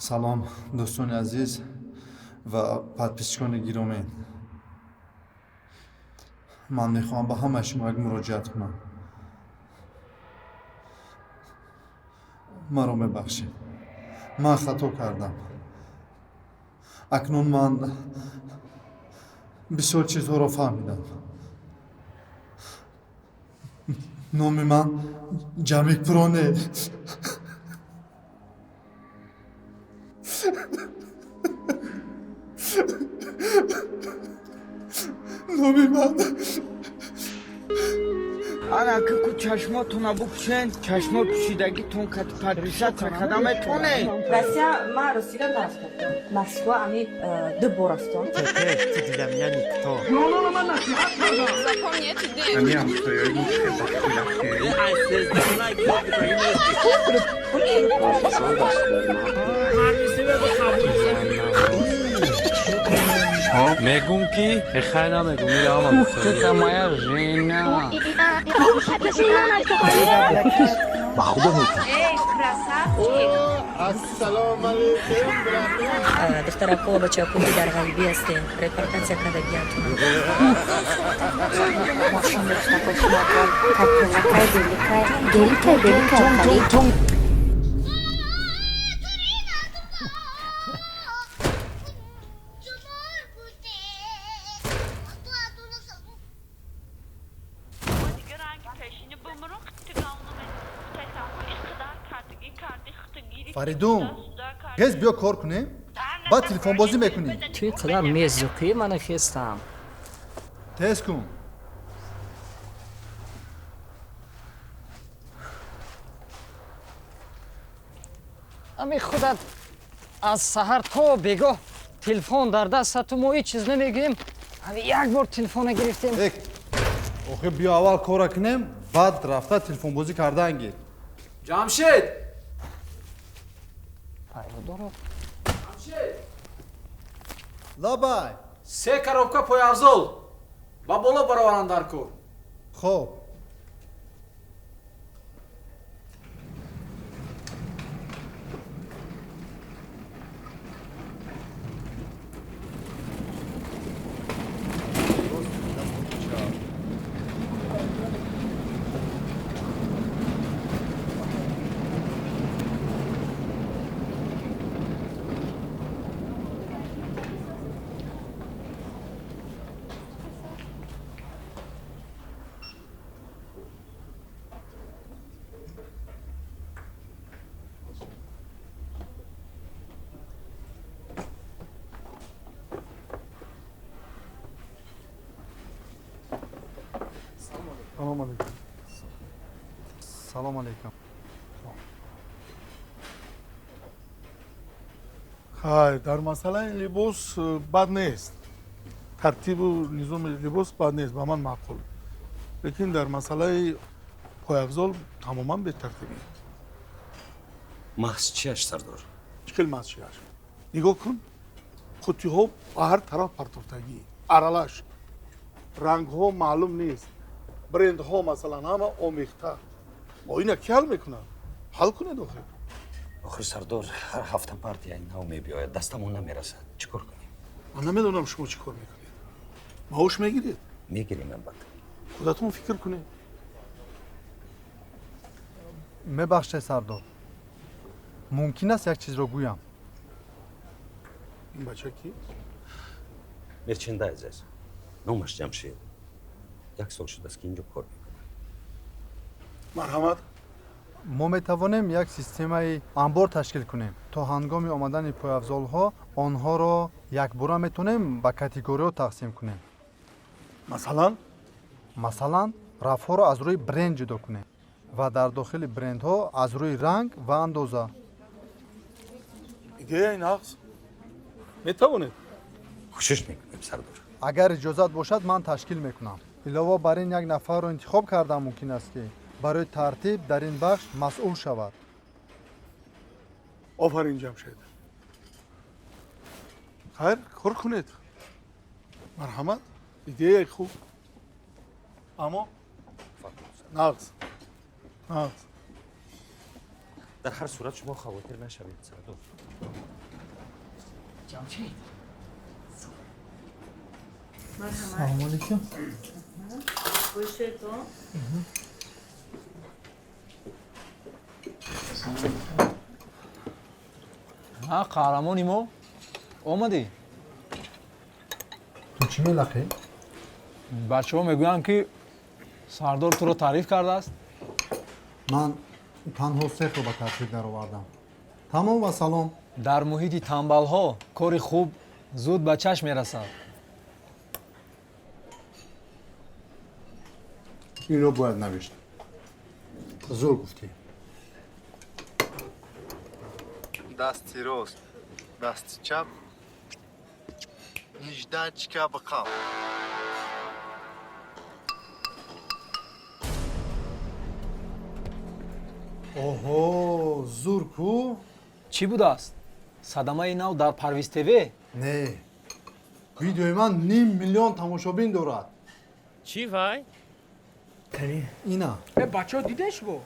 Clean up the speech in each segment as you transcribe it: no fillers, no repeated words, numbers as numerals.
Салом, дӯстони азиз ва подписчикони гиромӣ. Ман мехоҳам ба ҳамаи шумо як муроҷиат кунам. Маро мебахшед. Ман хато кардам. Акнун ман бисёр чизҳоро фаҳмидам. Номи ман Ҷамик Пуроне. Номи ман Ана ки ку чашмотона бупӯшен, чашмо пӯшидагитон кати подписаться када метонед. Россия, ман Русия нарафтам. Москва ами ду бор рафтам. Теперь ты для меня никто. Ами ҳамсояи мо чӣ бахтилахте. Мегум ки хай намегум, ира ҳама Ух ты, это моя жена. Ба худо мекунам. Эй, красавчик! Ассалому алейкум, брат. Духтарако ва бачако, ки дар ғарибӣ ҳастем, репортатсия кардагиятон. Мошин дошта бошем, капеллакай, беликай, геликай, беликай. Фаридун, гез, биё кор кунем, баъд телефонбозӣ мекунӣ. Ту ин қадар мезуқӣ, мана хестам. Тез кун. Ами худат аз саҳар то бегоҳ телефон дар дастату, мо ҳеҷ чиз намегӯем. Ами як бор телефона гирифтем. Эк, охи биё, аввал кора кунем, баъд рафта телефонбозӣ кардан гир. Ҷамшед! Пайдо дорад. Лабай. Се коробка пойафзол ба боло бароваранд дар кор. Хоб. Салом алейкум. Салом алейкум. Хай, дар масъалаи либос бад нест, тартибу низоми либос бад нест, ба ман маъқул, лекин дар масъалаи пойафзол тамоман бетартибӣ. Маҳз чиаш, сардор? Чӣ хел маҳз чиаш? Нигоҳ кун, қуттиҳо ба ҳар тараф партофтагӣ, аралаш, рангҳо маълум нест, брендҳо масалан ҳама омехта. Мо ина ки ҳал мекунад? Ҳал кунед охир. Охир, сардор, ҳар ҳафта партияи нав мебиёяд, дастамон намерасад. Чӣ кор кунем? Ман намедонам, шумо чӣ кор мекунед. Маош мегиред? Мегирем, албатта. Худатон фикр кунед. Мебахшед, сардор, мумкин аст як чизро гӯям? Ин бача ки? Мерчендайзер, номаш Ҷамшед. Як сол шудааст, ки инҷо кор мекунад. Марҳамат. Мо метавонем як системаи анбор ташкил кунем. То ҳангоми омадани пойафзолҳо онҳоро якбора метавонем ба категориҳо тақсим кунем. Масалан? Масалан, рафҳоро аз рӯи бренд ҷудо кунем ва дар дохили брендҳо аз рӯи ранг ва андоза. Идеяи нағз. Метавонед. Кӯшиш мекунем, сардор. Агар иҷозат бошад, ман ташкил мекунам. Илова бар ин, як нафарро интихоб кардан мумкин аст, ки барои тартиб дар ин бахш масъул шавад. Офарин, Ҷамшед. Хайр, кор кунед. Марҳамат, идеяи хуб. Аммо нағз, нағз. Дар ҳар сурат, шумо хавотир нашавед, сардор. Ҷамшед. Салому алейкум. Гӯшетон. Ҳа, қаҳрамони мо омадӣ. Ту чӣ мелақӣ? Бачаҳо мегӯянд, ки сардор туро таъриф кардааст. Ман танҳо сехро ба тартиб даровардам, тамом ва салом. Дар муҳити тамбалҳо кори хуб зуд ба чашм мерасад. Инро бояд навишт. Зур гуфтӣ. Дасти рост, дасти чап, ниждачка биқап. Оҳо, зур ку. Чӣ будааст? Садамаи нав дар Парвиз ТВ? Не, видеои ман ним миллион тамошобин дорад. Чӣ вай? Ина. Э, бачаҳо, дидем шумо?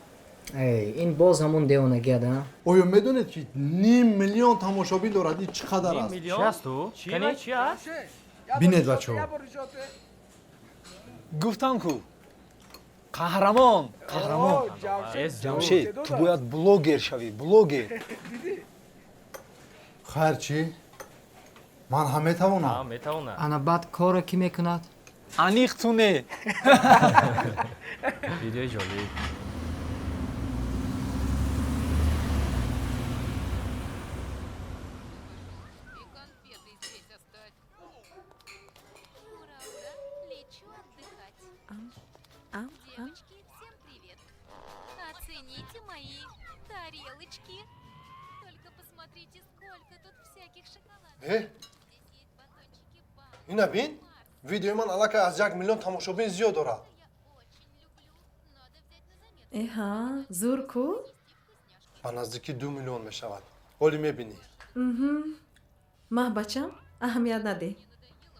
Ин боз ҳамон девонагиад, а? Оё медонед, ки ним миллион тамошобин дорад? Ин чӣ қадар аст? Чи асту? Чи аст? Бинед, бачаҳо. Гуфтам ку, қаҳрамон, қаҳрамон. Ҷамшед, ту бояд блогер шавӣ, блогер. Хайр, чӣ, ман ҳам метавонам. Метавонам. Ана баъд корро кӣ мекунад? Аниқ ту не. Видеои ҷолиб. Девочки, всем привет! Оцените мои тарелочки. Только посмотрите, сколько тут всяких шоколадок. Э? Ина бин, видеои ман аллакай аз 1 миллион тамошобин зиёд дорад. Эҳа, зур ку. Ба наздикӣ 2 миллион мешавад, ҳолӣ мебинӣ. Маҳ, бачам, аҳамият надеҳ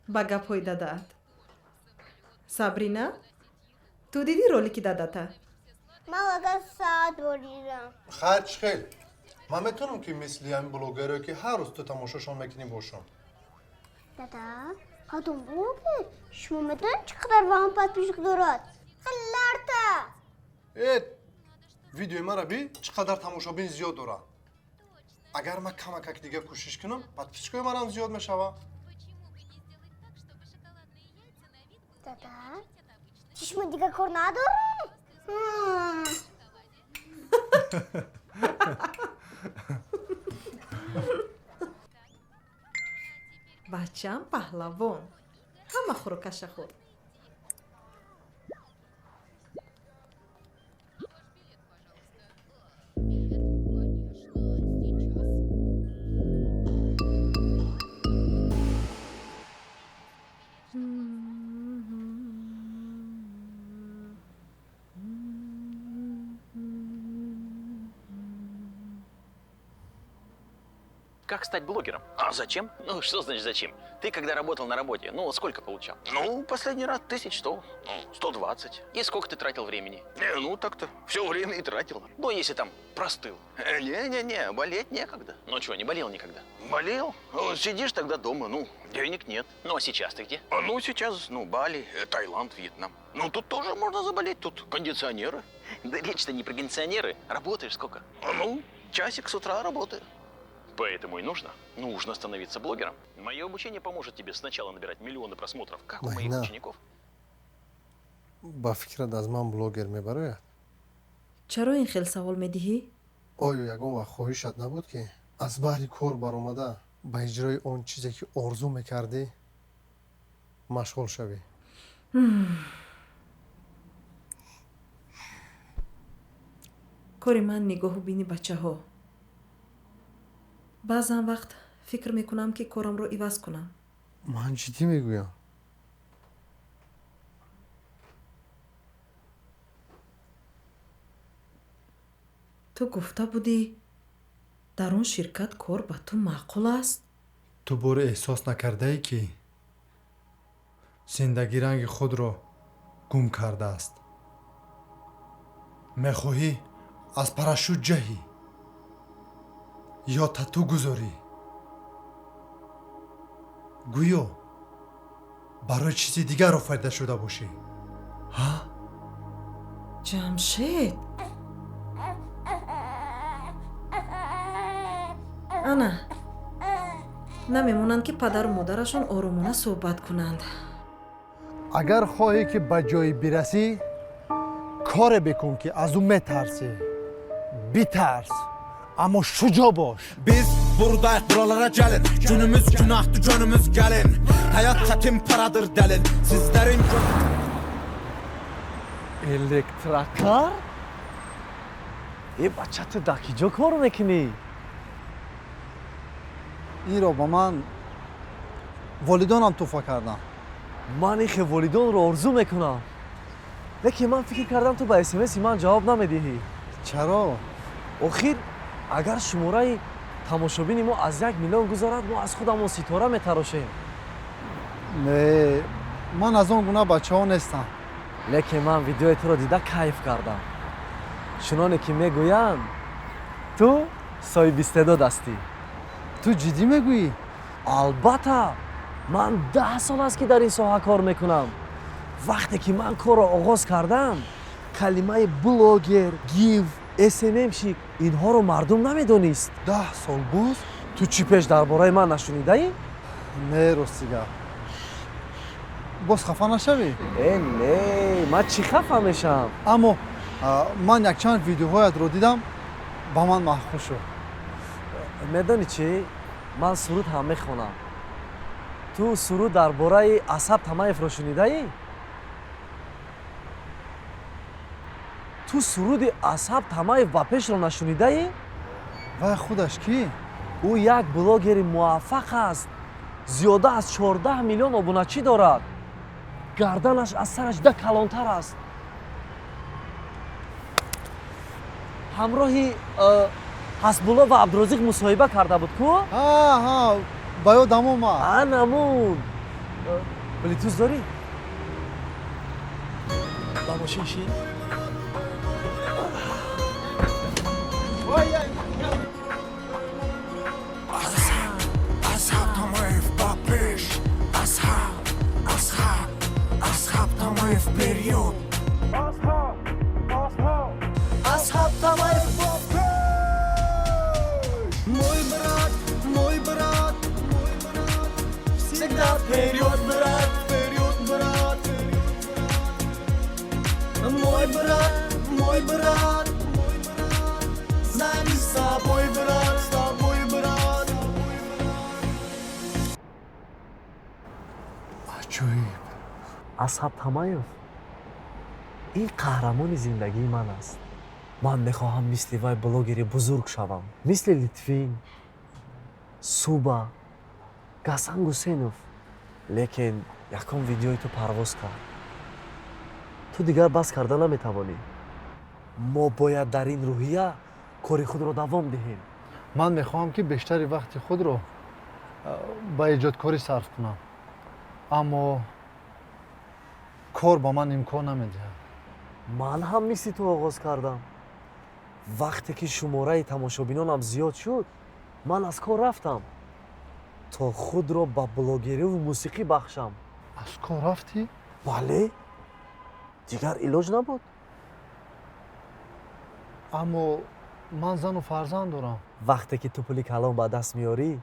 ба гапҳои дадаат. Сабрина, ту дидӣ ролики дадата? Ман агар саат боридам. Хайр, чӣ хел ман метавонам, ки мисли ҳамин блогерое, ки ҳар рӯз ту тамошошон мекунӣ, бошам? Дада, кадом блогер? Шумо медонед, чӣ қадар ба ҳам подписчик дорад? Хеларта. Э, видеои мара би, чӣ қадар тамошобин зиёд дорад. Агар ман камакак дига кӯшиш кунам, подписчикои манам зиёд мешавад. Дада, чишма дига кор надорам? Бачам паҳлавон, ҳама хӯрокаша хӯрд. Как стать блогером? А зачем? Ну, что значит зачем? Ты когда работал на работе, ну, сколько получал? Ну, последний раз 1100, ну, 120. И сколько ты тратил времени? Ну, так-то, все время и тратил. Ну, если там простыл. Не-не-не, болеть некогда. Ну, чего, не болел никогда? Болел? Ну, сидишь тогда дома, ну, денег нет. Ну, а сейчас ты где? А, ну, сейчас, ну, Бали, Таиланд, Вьетнам. Ну, тут тоже можно заболеть, тут кондиционеры. Да речь-то не про кондиционеры. Работаешь сколько? А, ну, часик с утра работаю. Поэтому и нужно. Нужно становиться блогером. Мое обучение поможет тебе сначала набирать миллионы просмотров, как у моих Майна. учеников. Ба фикрат, аз ман блогер мебарояд? Чаро ин хел савол медиҳӣ? Оё ягон вақт хоҳишат набуд, ки аз баҳри кор баромада, ба иҷрои он чизе, ки орзу мекардӣ, машғул шавӣ? Кори ман нигоҳу бини бачаҳо. Баъзан вақт фикр мекунам, ки корамро иваз кунам. Ман ҷиддӣ мегӯям. Ту гуфта будӣ, дар он ширкат кор ба ту маъқул аст. Ту боре эҳсос накардаӣ, ки зиндагӣ ранги худро гум кардааст? Мехоҳӣ аз парашют ҷаҳӣ ё тату гузорӣ. Гӯё барои чизи дигар офарида шуда бошӣ. Ҳа? Ҷамшед, ана намемонанд, ки падару модарашон оромона суҳбат кунанд. Агар хоҳӣ, ки ба ҷое бирасӣ, коре бикун, ки аз ӯ метарсӣ. Битарс, аммо шуҷоъ бош. Biz buradayıq, buralara gəlin. Günümüz günahdır, gönümüz gəlin. Həyat çətin, paradır dəlil. Sizlərin Электрокар? Э, бача, ту дар ки ҷо кор мекунӣ? Инро ба ман волидонам тӯҳфа карданд. Ман ихе волидонро орзу мекунам, лекин ман фикр кардам, ту ба смси ман ҷавоб намедиҳӣ. Чаро? Охир агар шумораи тамошобини мо аз 1 миллион гузарад, мо аз худамон ситора метарошем. Не, ман аз он гуна бачаҳо нестам. Лекин ман видеои туро дида кайф кардам. Чуноне ки мегӯянд, ту соҳиби истеъдод ҳастӣ. Ту ҷиддӣ мегӯӣ? Албатта, ман 10 сол аст, ки дар ин соҳа кор мекунам. Вақте ки ман корро оғоз кардам, калимаи блогер, гив, сммщик, инҳоро мардум намедонист. 10 сол боз? Ту чӣ, пеш дар бораи ман нашунидаӣ? Не, рости гап. Боз хафа нашавӣ. Э, не, ман чӣ хафа мешавам? Аммо ман якчанд видеоҳоятро дидам, ба ман маъқул шуд. Медонӣ чӣ, ман суруд ҳам мехонам. Ту суруд дар бораи Асаб Тамаевро шунидаӣ? Ту суруди Асаб Тамаев ба пешро нашунидаӣ? Вай худаш кӣ? Ӯ як блогери муваффақ аст, зиёда аз 14 миллион обуначӣ дорад, гарданаш аз сараш да калонтар аст. Ҳамроҳи Ҳасбулло ва Абдурозиқ мусоҳиба карда буд ку. Ба ёдам омад. Анамун. Блютуз дорӣ? Ба мошин шин. Асхаб Тамаев ба пеш! Асхаб, Асхаб, Асхаб Тамаев, вперёд! Асхаб, Асхаб, Асхаб Тамаев ба пеш! Мой брат, мой брат, всегда вперед, брат, вперед, брат! Мой брат, мой брат, с нами, с тобой, брат, с тобой, брат! Аҷоиб! Асҳаб Тамаев ин қаҳрамони зиндагии ман аст. Ман мехоҳам мисли вай блогери бузург шавам, мисли Литвин, Суба, Гасан Гусенов. Лекин якум видеои ту парвоз кард, ту дигар бас карда наметавонӣ. Мо бояд дар ин рӯҳия кори худро давом диҳем. Ман мехоҳам, ки бештари вақти худро ба эҷодкорӣ сарф кунам, аммо кор ба ман имкон намедиҳад. Ман ҳам мисли ту оғоз кардам. Вақте ки шумораи тамошобинонам зиёд шуд, ман аз кор рафтам, то худро ба блогериву мусиқӣ бахшам. Аз кор рафтӣ? Бале, дигар илоҷ набуд. Аммо ман зану фарзанд дорам. Вақте ки ту пули калон ба даст меорӣ,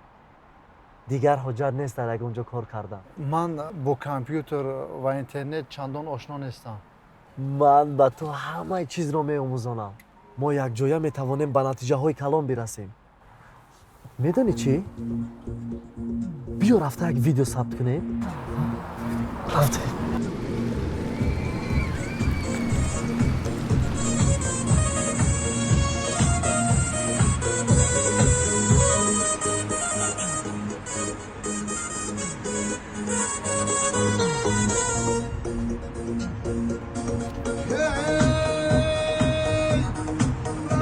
дигар ҳоҷат нест дар ягон ҷо кор кардан. Ман бо компютер ва интернет чандон ошно нестам. Ман ба ту ҳамаи чизро меомӯзонам. Мо якҷоя метавонем ба натиҷаҳои калон бирасем. Медонӣ чӣ, биё рафта як видео сабт кунем. Рафтем.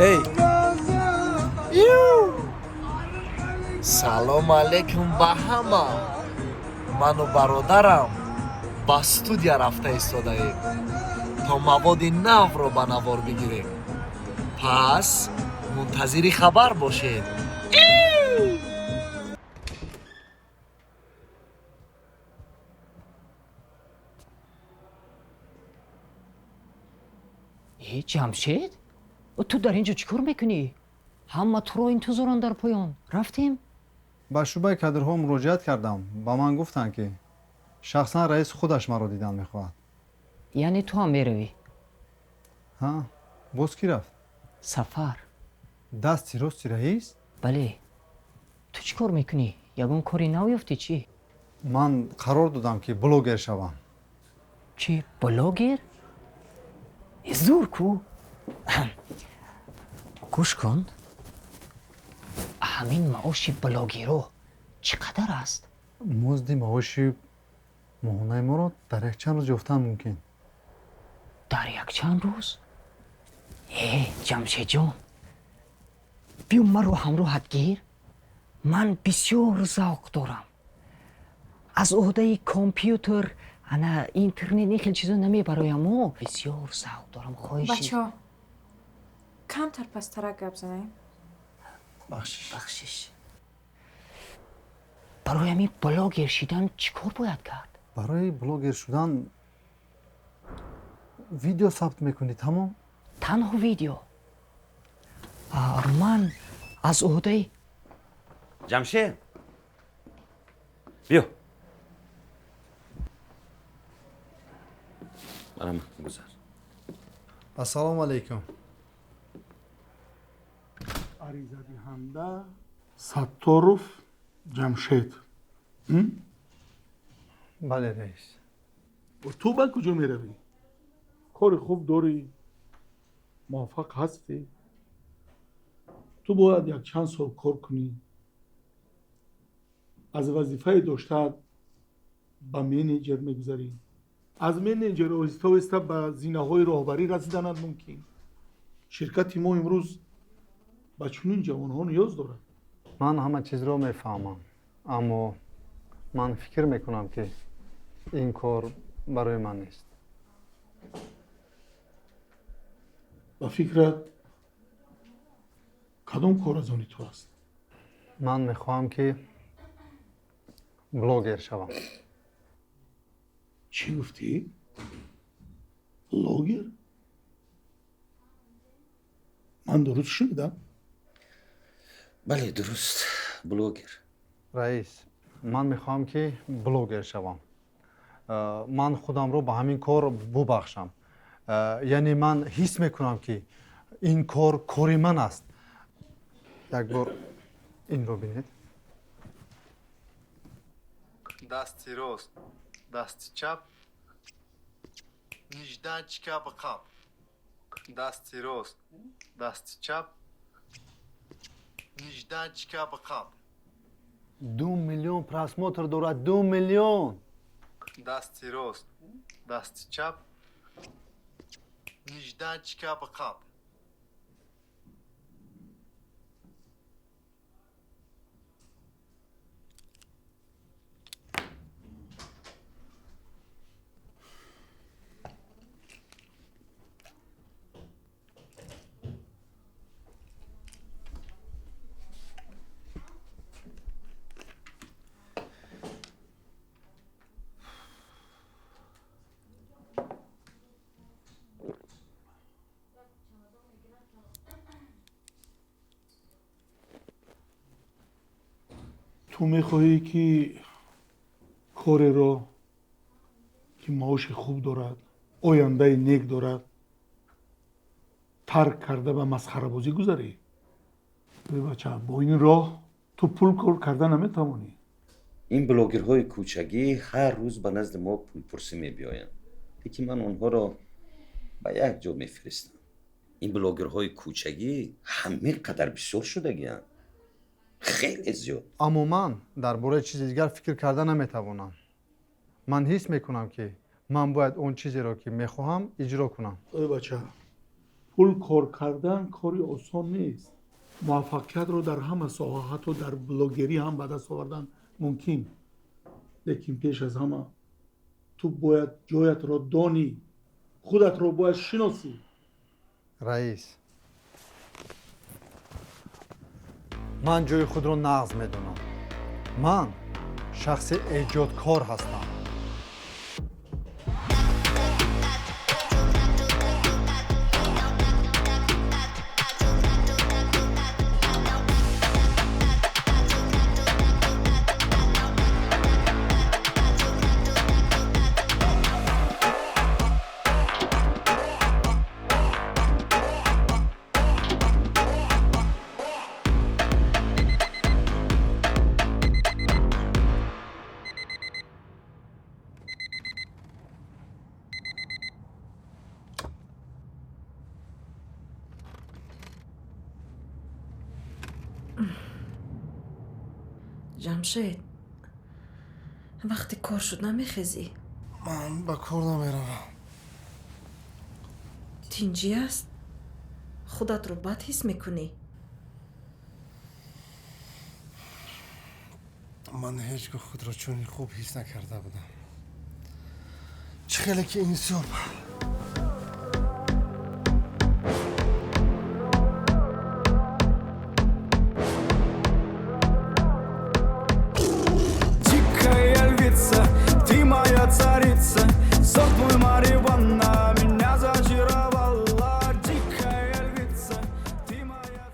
Эй! Салому алейкум ба ҳама! Ману бародарам ба студия рафта истодаем, то маводи навро ба навор бигирем. Пас мунтазири хабар бошед. Э, Ҷамшед, ту дар ин ҷо чӣ кор мекунӣ? Ҳама туро интизоранд дар поён. Рафтем? Ба шӯъбаи кадрҳо муроҷиат кардам. Ба ман гуфтанд, ки шахсан раис худаш маро дидан мехоҳад. Яъне ту ҳам меравӣ? Ҳа, боз кӣ рафт? Сафар. Дасти рости раис? Бале. Ту чӣ кор мекунӣ? Ягон кори нав ёфтӣ чӣ? Ман қарор додам, ки блогер шавам. Чӣ, блогер? Зур ку! Гӯш кун, ҳамин маоши блогерҳо чӣ қадар аст? Музди маоши моҳонаи моро дар якчанд рӯз ёфтан мумкин. Дар якчанд рӯз? Э, Ҷамшедҷон, биё маро ҳамроҳат гир. Ман бисёр завқ дорам. Аз уҳдаи компютер, ана интернет, ин хел чизо намебароям. О, бисёр завқ дорам, хоҳиши. Бачаҳо, камтар пасттарак гап занем. Бахшиш. Бахшиш. Барои ҳамин блогер шидан чӣ кор бояд кард? Барои блогер шудан видео сабт мекунӣ, тамом. Танҳо видео? Ман аз уҳдаи Ҷамшед, биё, барам гузар. Ассалому алайкум. Аризадиҳанда Сатторов Ҷамшед? Бале, раис. Ту ба куҷо меравӣ? Кори хуб дорӣ, муваффақ ҳастӣ. Ту бояд якчанд сол кор кунӣ, аз вазифаи доштаат ба менеҷер мегузарӣ, аз менеҷер оҳиста оҳиста ба зинаҳои роҳбарӣ расиданат мумкин. Ширкати мо имрӯз ба чунин ҷавонҳо ниёз дорад. Ман ҳама чизро мефаҳмам, аммо ман фикр мекунам, ки ин кор барои ман нест. Ба фикрат, кадом кор аз они ту аст? Ман мехоҳам, ки блогер шавам. Чӣ гуфтӣ? Блогер? Ман дуруст шунидам? Бале, дуруст, блогер. Раис, ман мехоҳам, ки блогер шавам. Ман худамро ба ҳамин кор бубахшам. Яъне ман ҳис мекунам, ки ин кор кори ман аст. Як бор инро бинед. Дасти рост, дасти чап, нежданчика ба қаб. Дасти рост, дасти чап, нежданчика ба қаб. 2 миллион просмотр дорад, 2 миллион. Дасти рост, дасти чап, нежданчика ба қаб. Ту мехоҳӣ, ки кореро, ки маоши хуб дорад, ояндаи нек дорад, тарк карда, ба масхарабозӣ гузарӣ? Бача, бо ин роҳ ту пул кор карда наметавонӣ. Ин блогерҳои кӯчагӣ ҳар рӯз ба назди мо пулпурсӣ мебиёянд, лекин ман онҳоро ба як ҷо мефиристам. Ин блогерҳои кӯчагӣ ҳамин қадар бисёр шудагианд, хеле зиёд. Аммо ман дар бораи чизи дигар фикр карда наметавонам. Ман ҳис мекунам, ки ман бояд он чизеро, ки мехоҳам, иҷро кунам. Ой бача, пул кор кардан кори осон нест. Муваффақиятро дар ҳама соҳа, ҳатто дар блогерӣ ҳам ба даст овардан мумкин, лекин пеш аз ҳама ту бояд ҷоятро донӣ, худатро бояд шиносӣ. Раис, ман ҷои худро нағз медонам. Ман шахси эҷодкор ҳастам. Ҷамшед, вақти кор шуд, намехезӣ? Ман ба кор намеравам. Тинҷӣ аст? Худатро бад ҳис мекунӣ? Ман ҳеҷ гоҳ худро чунин хуб ҳис накарда будам, чӣ хеле ки ин субҳ. Дикая львица, ты моя царица, сорт мой марихуана, меня зачаровала. Дикая львица, ты моя.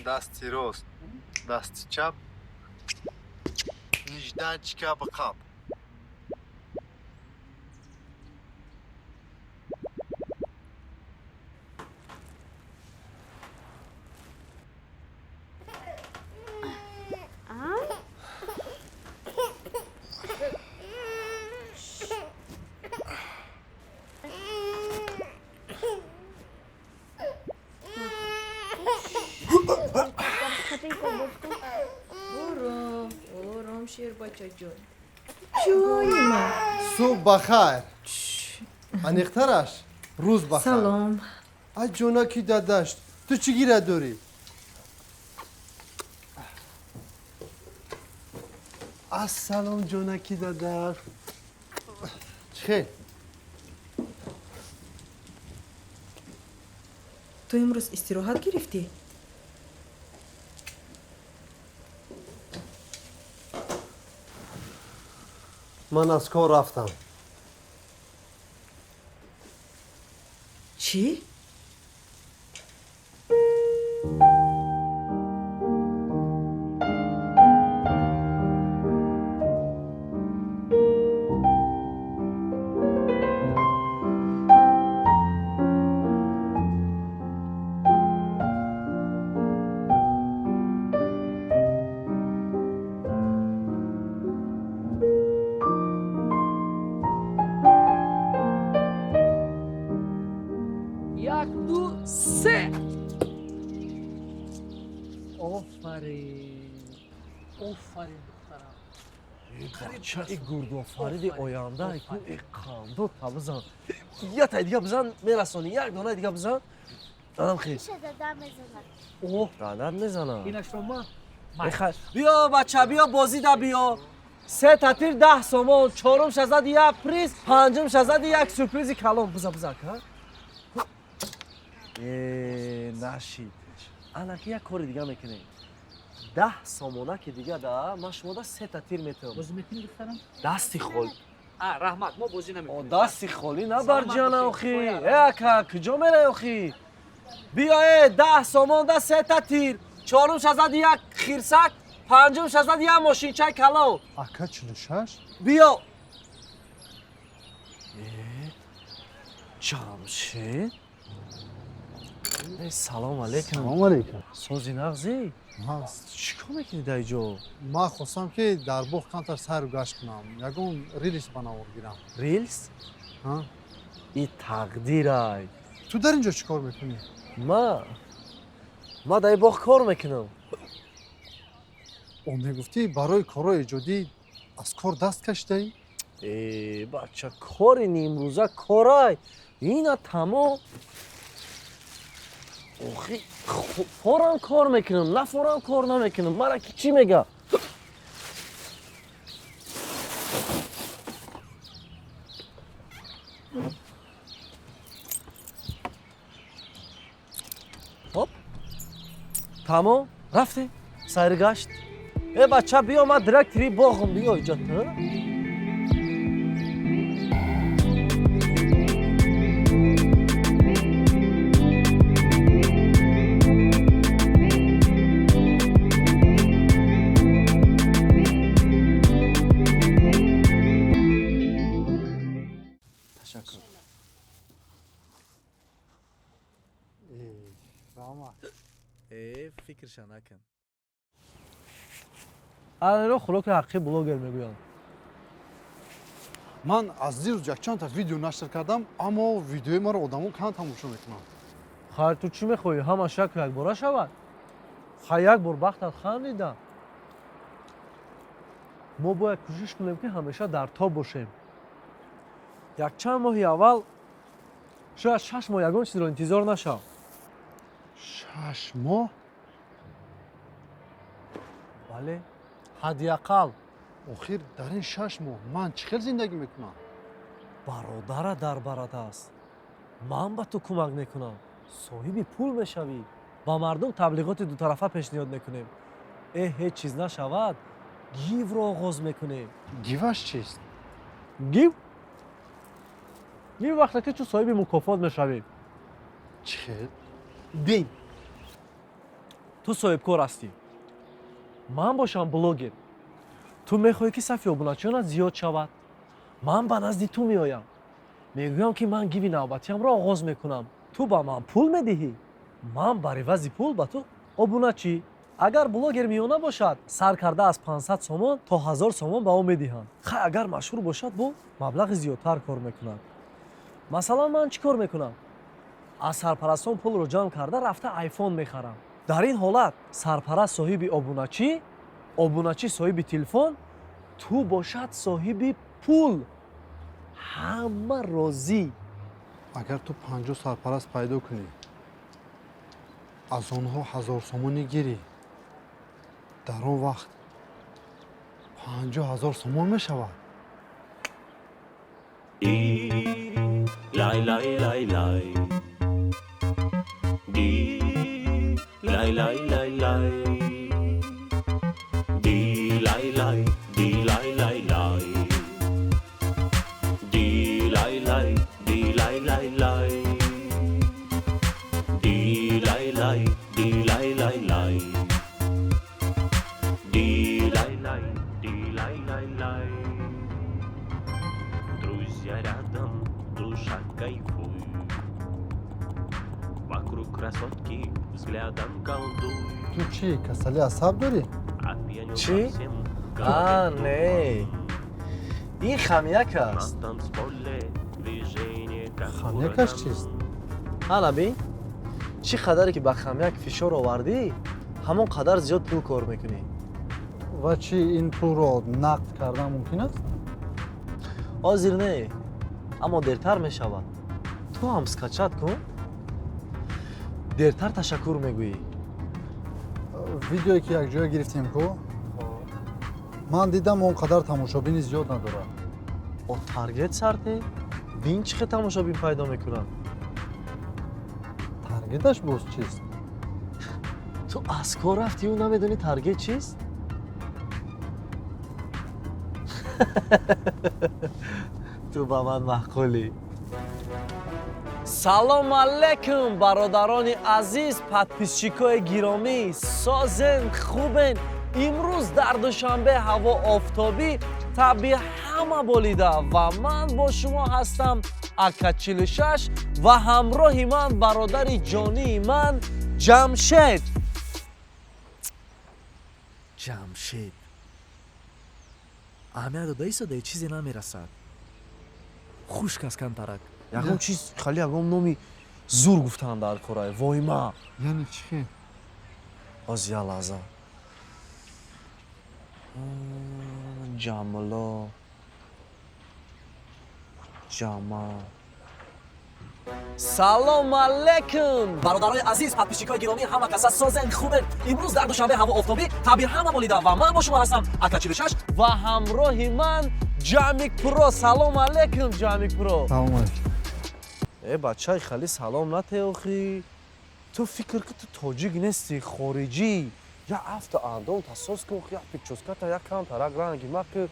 Дасти рост, дасти чап, нежданчика бақап. Ором, ором, шербачаҷон, ҷони ман. Субҳ бахайр, аниқтараш рӯз бахайр. Салом. Ай ҷонаки дадашт, ту чӣ гира дорӣ? Ассалом, ҷонаки дадаш, чӣ хел? Ту имрӯз истироҳат гирифтӣ? Ман аз кор рафтам. Чӣ? Як, ду, се. Офарин, офарин, духтарам. Бача, и гурдофариди оянда ку и қандо та бизан. Ятай дига бизан, мерасонӣ, як дона дига бизан. Дадам хез. Иша дада мезанад. О, дадат мезанад. Инашро ма. Биё, бача, биё, бозида биё. Се татир 10 сомон, чорум шазад як приз, панҷум шазад як сюрпризи калон. Бизан, бизан, ка. Э, нашид. Анаки як кори дига мекунем. 10 сомона ки дига да, ман шумо да се татир метавам. Бозӣ мекунӣ, духтарам? Дасти холӣ. А, раҳмат, мо бозӣ намекунем. Дасти холӣ набар, Саломат ҷана, бошед. охи. Э, ака, куҷо мерай, охи? Биё, э, 10 сомон да се татир, чорум шазад як хирсак, панҷум шазад як мошинчаи калон. Ака, 46. Биё. Э, Ҷамшед. Э, салом алейкум. Салом алейкум. Сози, нағзӣ? Чӣ кор мекунӣ дар ҷо? Ман хостам, ки дар боғ камтар сайру гашт кунам, ягон рилс ба навор гирам. Рилс? И тақдирай. Ту дар ин ҷо чӣ кор мекунӣ? Ма дар ин боғ кор мекунам. О, мегуфтӣ, барои корҳои эҷодӣ аз кор даст кашидаӣ? Э, бача, кори нимрӯза корай, ина тамом. Охи, форам кор мекунам, на форам кор намекунам, мара ки чӣ мега? Хоп, тамом, рафтем сайргашт. Э, бача, биё, ман директори боғам, биё иҷо ту. Ташаккур. Раҳмат. Э, фикрша накун. Ана хӯроки ҳақиқи блогер мегӯянд. Ман аз дирӯз якчандта видео нашр кардам, аммо видеои маро одамон кам тамошо мекунанд. Хайр, ту чӣ мехоҳӣ, ҳама шакл якбора шавад? Хай, як бор бахтат хандида. Мо бояд кӯшиш кунем, ки ҳамеша дар тоб бошем. Якчанд моҳи аввал, шояд 6 моҳ, ягон чизро интизор нашав. 6 моҳ? Бале, ҳадди ақал. Охир дар ин 6 моҳ ман чӣ хел зиндагӣ мекунам? Бародара дар барат аст, ман ба ту кӯмак мекунам, соҳиби пул мешавӣ. Ба мардум таблиғоти дутарафа пешниҳод мекунем. Э, ҳеҷ чиз нашавад, гивро оғоз мекунем. Гиваш чист? Гив вақте ки ту соҳиби мукофот мешавӣ. Чӣ хел? Бин, ту соҳибкор ҳастӣ, ман бошам блогер. Ту мехоҳӣ, ки сафи обуначиёнат зиёд шавад. Ман ба назди ту меоям, мегӯям, ки ман гиви навбатиамро оғоз мекунам. Ту ба ман пул медиҳӣ, ман бар ивази пул ба ту обуначӣ. Агар блогер миёна бошад, сар карда аз 500 сомон то 1000 сомон ба ӯ медиҳанд. Хай, агар машҳур бошад, бо маблағи зиёдтар кор мекунад. Масалан, ман чӣ кор мекунам? Аз сарпарастон пулро ҷамъ карда, рафта айфон мехарам. Дар ин ҳолат сарпараст соҳиби обуначӣ, обуначӣ соҳиби телефон, ту бошад соҳиби пул. Ҳама розӣ. Агар ту 50 сарпараст пайдо кунӣ, аз онҳо 1000 сомонӣ гирӣ, дар он вақт 50 000 сомон мешавад. Лай лай лай лай. Ди лай лай лай лай. Ди лай лай, ди лай лай лай. Ди лай лай, ди лай лай лай. Ди лай лай, ди лай лай лай. Ди лай лай, ди лай лай лай. Друзья рядом, душа кайфуй. Вокруг красотки, взглядом колдуй. Ту чӣ, касали асаб дорӣ? Опьянел Чӣ? совсем. А, не, ин хамяк аст. На танцполе движение как Хамякаш ураган. чист? Ана бин, чӣ қадаре ки ба хамяк фишор овардӣ, ҳамон қадар зиёд пул кор мекунӣ. Ва чӣ, ин пулро нақд кардан мумкин аст? Ҳозир не, аммо дертар мешавад. Ту ҳам скачать кун, дертар ташаккур мегӯӣ. Видеое ки якҷоя гирифтем ку, ман дидам, он қадар тамошобини зиёд надорад. О, таргет сарте, бин, чӣ хел тамошобин пайдо мекунад. Таргеташ боз чист? Ту аз кор рафтию намедонӣ таргет чист? Ту ба ман маъқулӣ. Салом алейкум, бародарони азиз, подписчикои гиромӣ! Созен, хубен? Имрӯз дар Душанбе ҳаво офтобӣ, таби ҳама болида ва ман бо шумо ҳастам, Ака 46, ва ҳамроҳи ман бародари ҷонии ман Ҷамшед. Ҷамшед, аҳамият дода истода, чизе намерасад. Хушк аст камтарак. Ягон чиз хали, ягон номи зур гуфтан дар корай войма. Яъне чӣ хел? Ҳоз, я лаҳза. Ҷамло, ҷама. Салом алейкум, бародарои азиз, подписчикои гиромӣ! Ҳама каса созен, хубен? Имрӯз дар Душанбе ҳаво офтобӣ, таби ҳама болида ва ман бо шумо ҳастам, Ака 46, ва ҳамроҳи ман Ҷамик Про. Салом алейкум, Ҷамик Про. Салом алейкум. Э, бачаи хали, салом натеохӣ. Ту фикр ки ту тоҷик нестӣ, хориҷӣ. Я афта андом тасос кун, я причёската як кам тарак ранги ма ки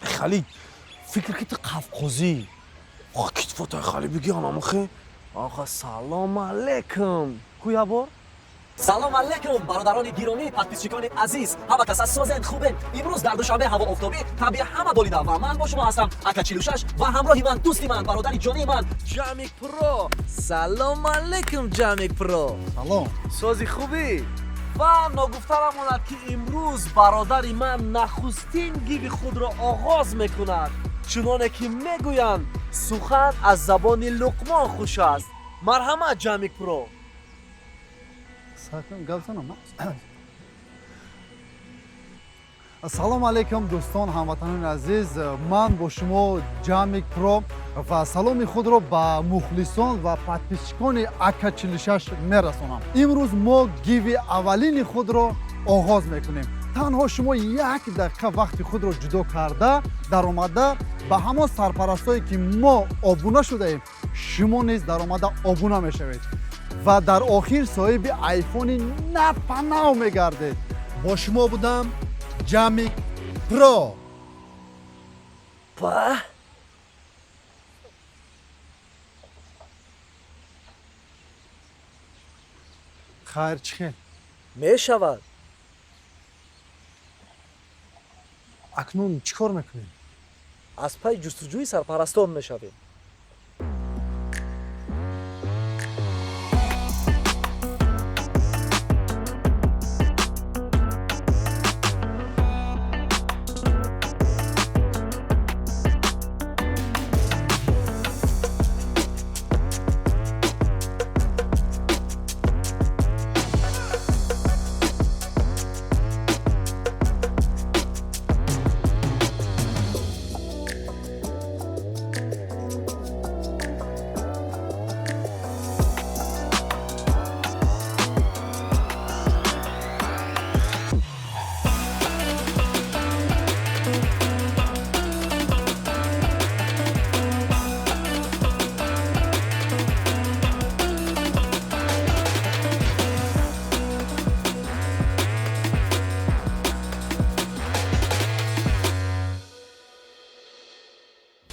хали, фикр ки ту қавқозӣ. Китфотай хали биги анамухе. Аха, салом алейкум ку я бор. Салом алейкум, бародарони гиромӣ, подписчикони азиз! Ҳама каса созен, хубен? Имрӯз дар Душанбе ҳаво офтобӣ, таби ҳама болида ва ман бо шумо ҳастам, Ака 46, ва ҳамроҳи ман дӯсти ман, бародари ҷонии ман Ҷамик Про. Салом алейкум, Ҷамик Про. Салом. Сози, хубӣ? Ва ногуфта намонад, ки имрӯз бародари ман нахустин гиви худро оғоз мекунад. Чуноне ки мегӯянд, сухан аз забони Луқмон хуш аст. Марҳамат, Ҷамик Про. Гап занам. Ассалому алайкум, дӯстон, ҳамватанони азиз. Ман бо шумо Ҷамик Про ва саломи худро ба мухлисон ва подписчикони Ака 46 мерасонам. Имрӯз мо гиви аввалини худро оғоз мекунем. Танҳо шумо як дақиқа вақти худро ҷудо карда, даромада ба ҳамон сарпарастое, ки мо обуна шудаем, шумо низ даромада обуна мешавед ва дар охир соҳиби айфони напанав мегардед. Бо шумо будам Ҷамик Про. Ба. Хайр, чӣ хел? Мешавад. Акнун чӣ кор мекунем? Аз пайи ҷустуҷӯи сарпарастон мешавем.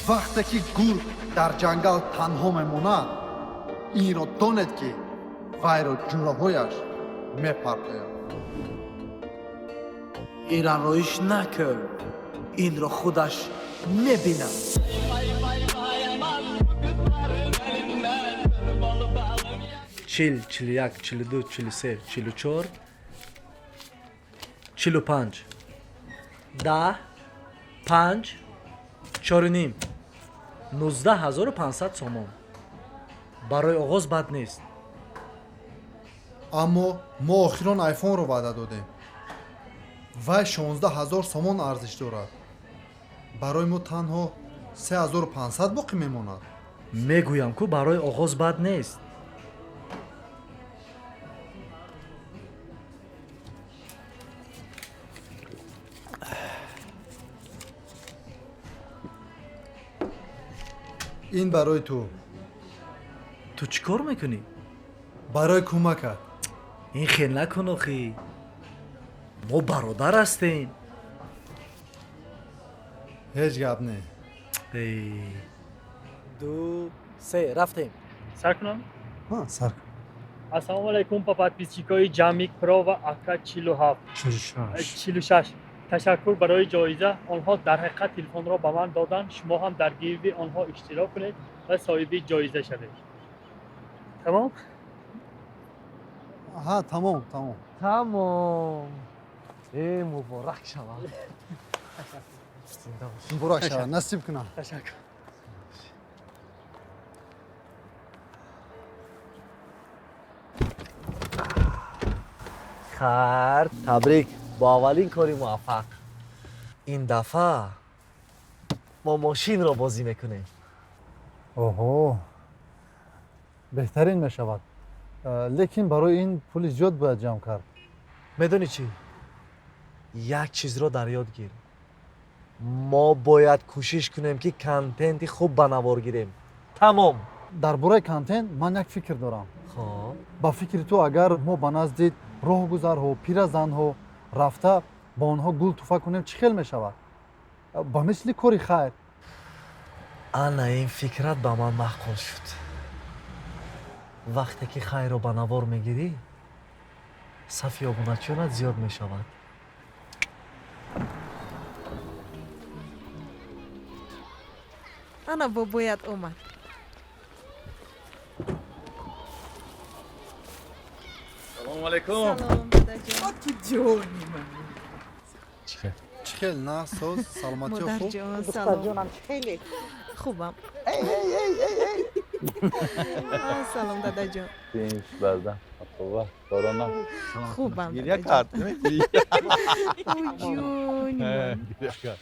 Вақте ки гург дар ҷангал танҳо мемонад, инро донед, ки вайро ҷураҳояш мепартояд. Ирароиш накун, инро худаш мебинад. 40, 41, 42, 43, 44, 45, 10, 5, 4.5, 19 500 сомон. Барои оғоз бад нест. Аммо мо охирон айфонро ваъда додем. Вай 16 000 сомон арзиш дорад. Барои мо танҳо 3500 боқӣ мемонад. Мегӯям ку, барои оғоз бад нест. Ин барои ту. Ту чӣ кор мекунӣ? Барои кӯмакат. Ин хел накун охӣ, мо бародар ҳастем. Ҳеҷ гап не. Ду, се, рафтем. Сар кунам? Сар кун. Ассалому алайкум ба подписчикои Ҷамик Про ва Ака 47. 46. Ташаккур барои ҷоиза. Онҳо дар ҳақиқат телефонро ба ман доданд. Шумо ҳам дар гиви онҳо иштирок кунед ва соҳиби ҷоиза шавед. Тамом. Ҳа, тамом, тамом. Тамом. Э, муборак шавад. Муборак шавад, насиб кунам. Ташаккур. Хайр, табрик бо аввалин кори муваффақ. Ин дафъа мо мошинро бозӣ мекунем. Оҳо, беҳтарин мешавад. Лекин барои ин пули зиёд бояд ҷамъ кард. Медонӣ чӣ, як чизро дар ёд гир: мо бояд кӯшиш кунем, ки контенти хуб ба навор гирем. Тамом. Дар бораи контент ман як фикр дорам. Хоб. Ба фикри ту, агар мо ба назди роҳгузарҳо, пиразанҳо рафта, ба онҳо гул туҳфа кунем, чӣ хел мешавад? Ба мисли кори хайр. Ана ин фикрат ба ман маъқул шуд. Вақте ки хайрро ба навор мегирӣ, сафи обуначиёнат зиёд мешавад. Ана бобоят омад. Салому алейкум. Салом, дадаҷон. Оки ҷони ман. Чӣ хел на соз, саломатиё хуб? Модарҷон, салом. Духтарҷонам, чӣ хеле? Хубам. Салом, дадаҷон. Тинч, барда. Апова, корона. Хубам. Гиря кард. Ой, ҷони ман. Гиря кард.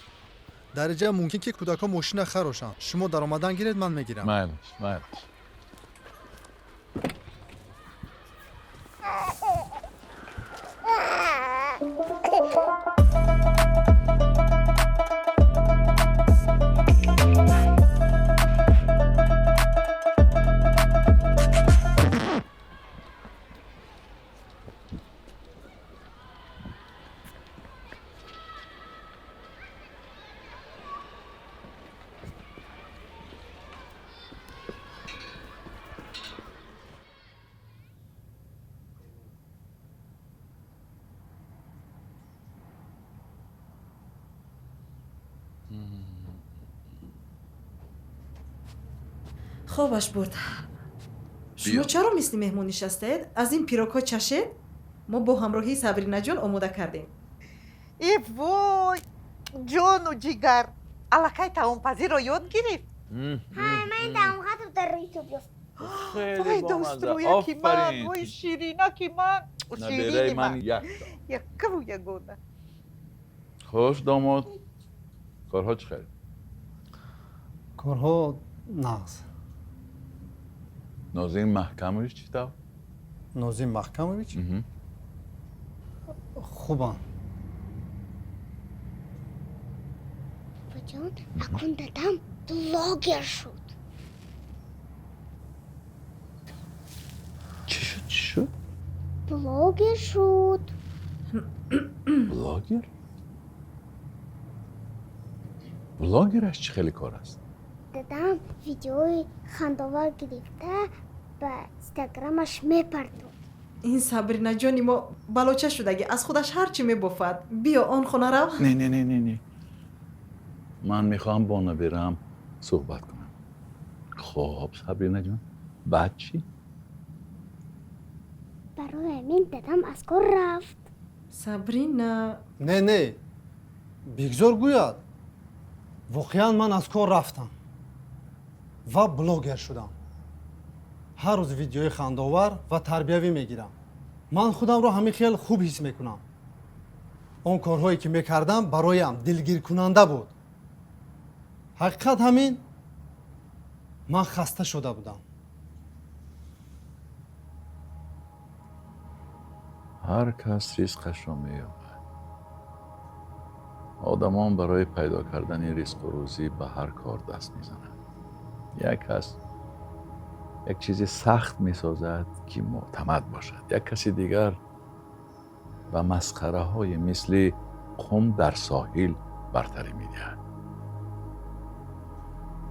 Дар инҷа мумкин ки кӯдакҳо мошина харошанд. Шумо даромадан гиред, ман мегирам. Майлаш, майлаш. Хобаш бурд. Шумо чаро мисли меҳмон нишастаед? Аз ин пирогҳо чашед? Мо бо ҳамроҳии Сабринаҷон омода кардем. Э вой, ҷону ҷигар, аллакай таомпазиро ёд гирифт. Ҳа, ман таомхатро дар Ютуб ёфтам. Вой, дӯстрӯяки ман, вой, ширинаки ман, Набераи ширини ман ман. якта. Яккаву ягона. Хуш, домод. Корҳо чӣ хел? Корҳо нағз. Нозим Маҳкамович чӣ тавр? Нозим Маҳкамович хубанд. Бобоҷон, акун дадам блогер шуд. Чӣ шуд, чӣ шуд? Блогер шуд. Блогер? Блогераш чӣ хеле кор аст? Дадам видеои хандовар гирифта ба инстаграмаш мепартод. Ин Сабринаҷони мо балоча шудагӣ, аз худаш ҳар чӣ мебофад. Биё, он хона рав. Не, не, не, не, не. Ман мехоҳам бо набераам суҳбат кунам. Хоб, Сабринаҷон, баъд чӣ? Барои ҳамин дадам аз кор рафт. Сабрина. Не, не, бигзор гӯяд. Воқеан ман аз кор рафтам ва блогер шудам. Ҳар рӯз видеои хандовар ва тарбиявӣ мегирам. Ман худамро ҳамин хел хуб ҳис мекунам. Он корҳое ки мекардам, бароям дилгиркунанда буд. Ҳақиқат ҳамин, ман хаста шуда будам. Ҳар кас ризқашро меёбад. Одамон барои пайдо кардани ризқу рӯзӣ ба ҳар кор даст мезананд. Як кас як чизи сахт месозад, ки мӯътамад бошад, як каси дигар ба масхараҳои мисли қум дар соҳил бартарӣ медиҳад.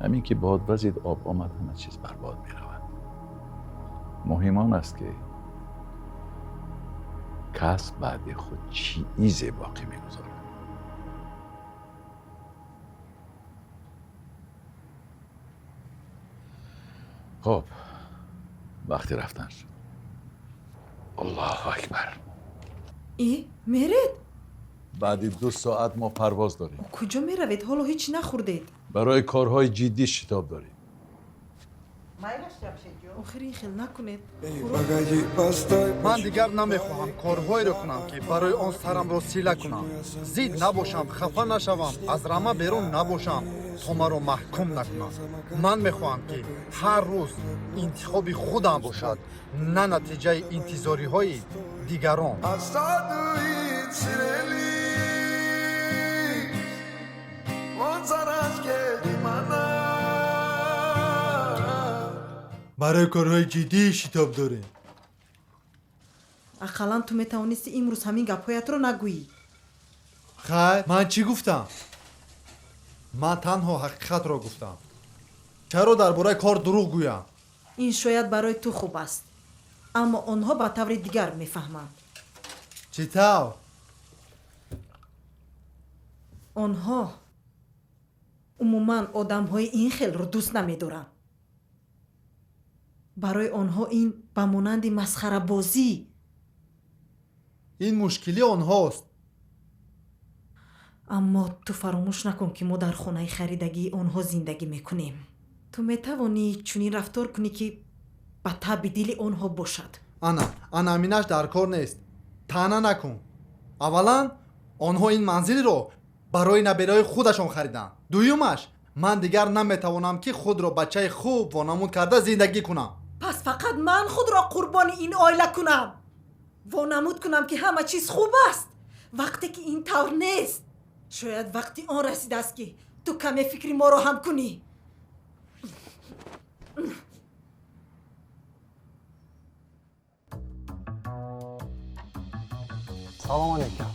Ҳамин ки бод вазид, об омад, ҳама чиз барбод меравад. Муҳим он аст, ки кас баъди худ чизе боқӣ мегузорад. Хуб, вақти рафтан шуд. Аллоҳу акбар. И меред? Баъди 2 соат мо парвоз дорем. Куҷо меравед? Ҳоло ҳеҷ нахӯрдед. Барои корҳои ҷиддӣ шитоб дорем. Охир ин хел накунед. Ман дигар намехоҳам корҳоеро кунам, ки барои он сарамро сила кунам, зид набошам, хафа нашавам, аз рама берун набошам, то маро маҳкум накунам. Ман мехоҳам, ки ҳар рӯз интихоби худам бошад, на натиҷаи интизориҳои дигарон. Барои корҳои ҷиддӣ шитоб дорем. Ақаллан ту метавонисти имрӯз ҳамин гапҳоятро нагӯӣ. Хайр, ман чӣ гуфтам? Ман танҳо ҳақиқатро гуфтам. Чаро дар бораи кор дурӯғ гӯям? Ин шояд барои ту хуб аст, аммо онҳо ба таври дигар мефаҳманд. Чӣ тавр? Онҳо умуман одамҳои ин хелро дӯст намедоранд. Барои онҳо ин ба монанди масхарабозӣ. Ин мушкили онҳост. Аммо ту фаромӯш накун, ки мо дар хонаи харидагии онҳо зиндагӣ мекунем. Ту метавонӣ чунин рафтор кунӣ, ки ба табъи дили онҳо бошад. Ана, ана аминаш дар кор нест. Таъна накун. Аввалан, онҳо ин манзилро барои набераҳои худашон хариданд. Дуюмаш, ман дигар наметавонам, ки худро бачаи хуб вонамуд карда зиндагӣ кунам. Пас фақат ман худро қурбони ин оила кунам, вонамуд кунам, ки ҳама чиз хуб аст, вақте ки ин тавр нест. Шояд вақти он расидааст, ки ту каме фикри моро ҳам кунӣ. Салом алейкум.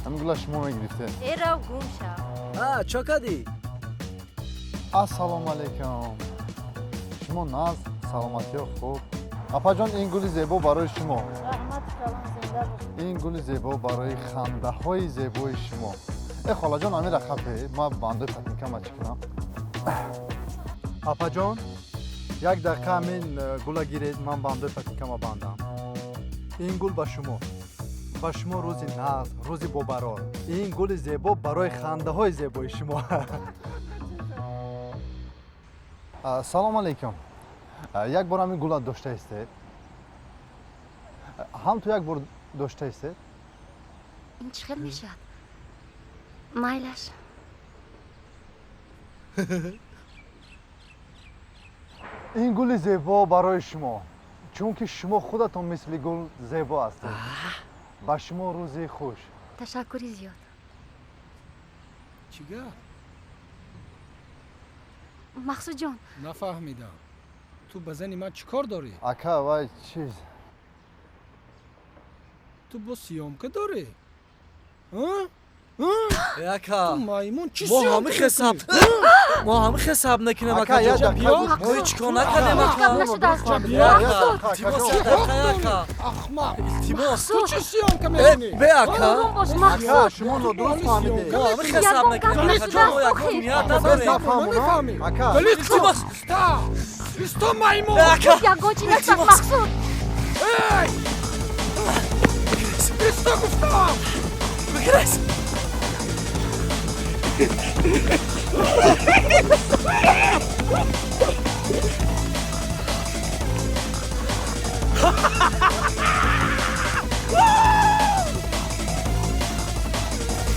Ҳамин гула шумо мегирифтед. Э, рав, гум шав. А, чо кардӣ? Ассалому алейкум. Шумо наз, саломатиё хуб? Апаҷон, ин гули зебо барои шумо. Раҳмат калон, зинда бош. Ин гули зебо барои хандаҳои зебои шумо. Э, холаҷон, амира хапе, ман бандои патинкама чӣ кунам? Апаҷон, як дақиқа ҳамин гула гиред, ман бандои патинкама бандам. Ин гул ба шумо. Ба шумо рӯзи нағз, рӯзи бобарор. Ин гули зебо барои хандаҳои зебои шумо. Салом алейкум. Як бор ҳамин гула дошта истед. Ҳам ту як бор дошта истед. Ин чӣ хел мешавад? Майлаш. Ин гули зебо барои шумо, чунки шумо худатон мисли гул зебо ҳастед. Ба шумо рӯзи хуш. Ташаккури зиёд. Чӣ гап? Мақсудҷон. Нафаҳмидам, ту ба зани ман чӣ кор дорӣ? Ака, вай чиз. Ту бо съёмка дорӣ? Ака, ту маймун, чӣ мо ҳами хесаб, мо ҳами хесаб накунем, ака. Мо ҳеҷ кор накардем, ака. Илтимос, ака. Ахмақ. Илтимос. Ту чӣ съёмка мекунӣ? Бе, ака. Ака, шумо нодуруст фаҳмидед. Мо ҳами хесаб накунем, ака. Мо ягон ният надорем. Намефаҳмӣ. Ака. Илтимос. Исто, маймун. Ака. Ягон чӣ нашад, Мақсуд. Эй, исто гуфтам. Бигирес.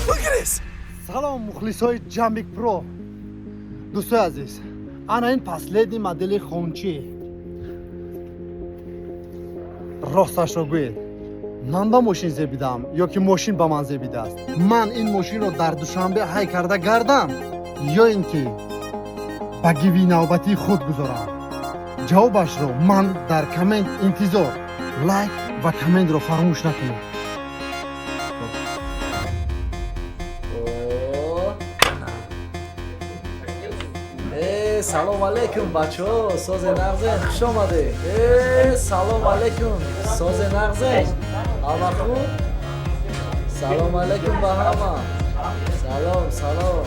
Бигирес. Салом, мухлисои Ҷамик Про. Дӯстои азиз, ана ин последний модели хончӣ. Росташро гӯед, ман ба мошин зебидам ё ки мошин ба ман зебидааст? Ман ин мошинро дар Душанбе ҳай карда гардам ё ин ки ба гиви навбатии худ гузорам? Ҷавобашро ман дар коммент интизор. Лайк ва комментро фаромӯш накунед. Э, салом алейкум, бачаҳо, созе нағзен, хуш омадед. Э, салом алейкум, созе нағзен, ҳама хуб? Салом алейкум ба ҳама. Салом, салом.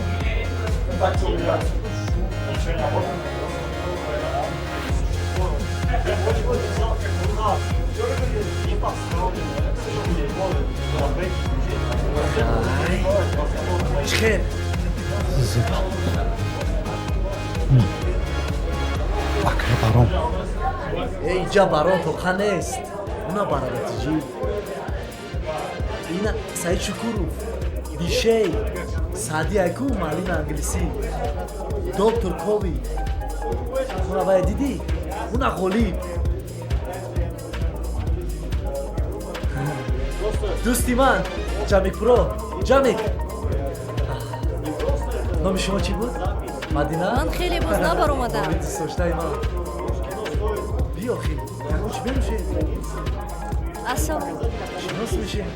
Чӣ хел? Зебо. Акай баром. Э, инҷа барон тоқа нест. Уна барабатиҷӣ. Ина Саид Шукуров, Дишей, Саъди Айку, муаллими англисӣ, доктор Кови. Уна вая дидӣ? Уна Ғолиб. Дӯсти ман, Ҷамик Про, Ҷамик. Номи шумо чӣ буд? Мадина? Ман хеле боз набаромадам. Номи дӯстдоштаи ман. Биё, хел, ягон чӣ менӯшед? Ассалом. Шинос мешем.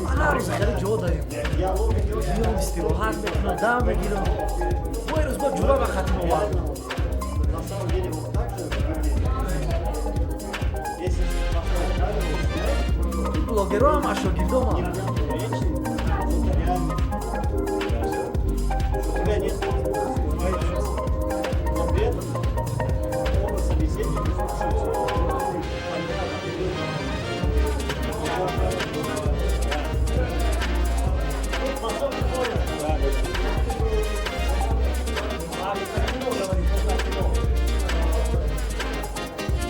Ман ҳар рӯз хеле ҷо дарем. Миём, истироҳат мекунам, дам мегирам. Мо ирӯз бо ҷура ба хатм овардем. Блогерро ҳам аз шогирдомам.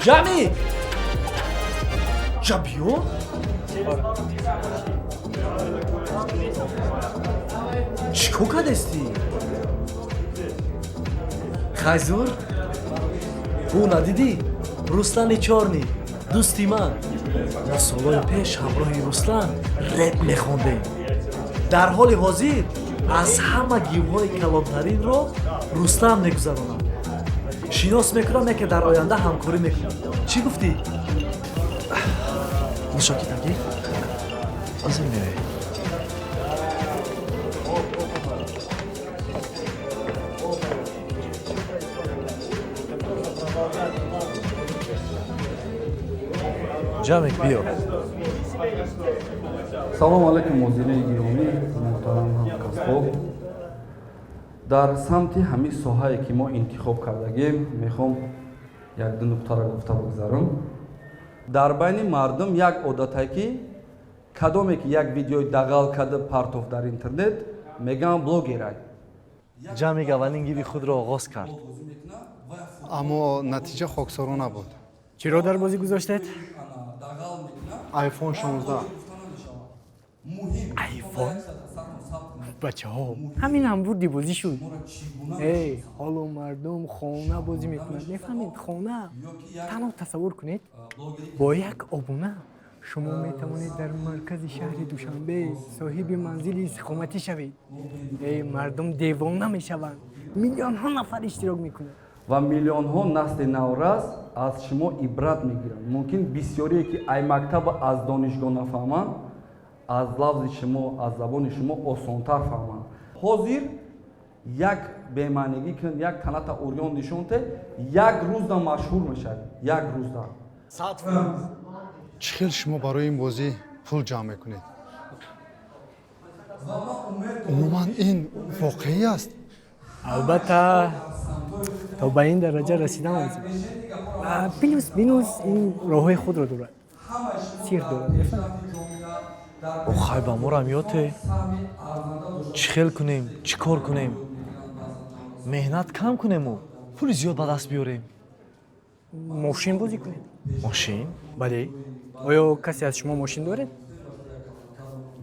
Ҷамик, ҷабиё. Чӣ кор кардестӣ? Хайзур, ӯ надидӣ? Руслани Чорни, дӯсти ман. Мо солҳои пеш ҳамроҳи Руслан реп мехондем. Дар ҳоли ҳозир аз ҳама гивҳои калонтаринро Руслан мегузаронад. Шинос мекунам, яке дар оянда ҳамкорӣ мекунам. Чӣ гуфтӣ? Нушокитагӣ ҳозир меоед. Ҷамик, биё. Салому алайкум, ҳозирини гиромӣ, муҳтарам ҳамкасбо. Дар самти ҳамин соҳае, ки мо интихоб кардагем, мехоҳам якду нуқтаро гуфта бигзарам. Дар байни мардум як одатае, ки кадоме ки як видеои дағал карда партоф дар интернет, мегӯянд блогерай. Ҷамик аввалин гиви худро оғоз кард. Аммо натиҷа хоксорона буд. Чиро дар бозӣ гузоштед? Айфон 16. Айфон? Бачаҳо, ҳамин ҳам бурди бозӣ шуд. Эй, ҳоло мардум хона бозӣ мекунад, мефаҳмед? Хона. Танҳо тасаввур кунед, бо як обуна шумо метавонед дар маркази шаҳри Душанбе соҳиби манзили истиқоматӣ шавед. Эй, мардум девона мешаванд, миллионҳо нафар иштирок мекунанд. Ва миллионҳо насли наврас аз шумо ибрат мегиранд. Мумкин бисёрие, ки ай мактаба, аз донишгоҳ нафаҳманд, аз лафзи шумо, аз забони шумо осонтар фаҳманд. Ҳозир як бемаънигӣ кун, як таната урён нишон те, як рӯзда машҳур мешавӣ, як рӯзда. Чӣ хел шумо барои ин бозӣ пул ҷамъ мекунед? Умуман, ин воқеӣ аст? Албатта, то ба ин дараҷа расидан лозим. Плюс минус ин роҳҳои худро дорад, сир дорад, мефаҳмед? Охай, ба морам ёте. Чӣ хел кунем, чӣ кор кунем? Меҳнат кам кунему пули зиёд ба даст биёрем. Мошин бозӣ кунем. Мошин? Бале. Оё касе аз шумо мошин доред?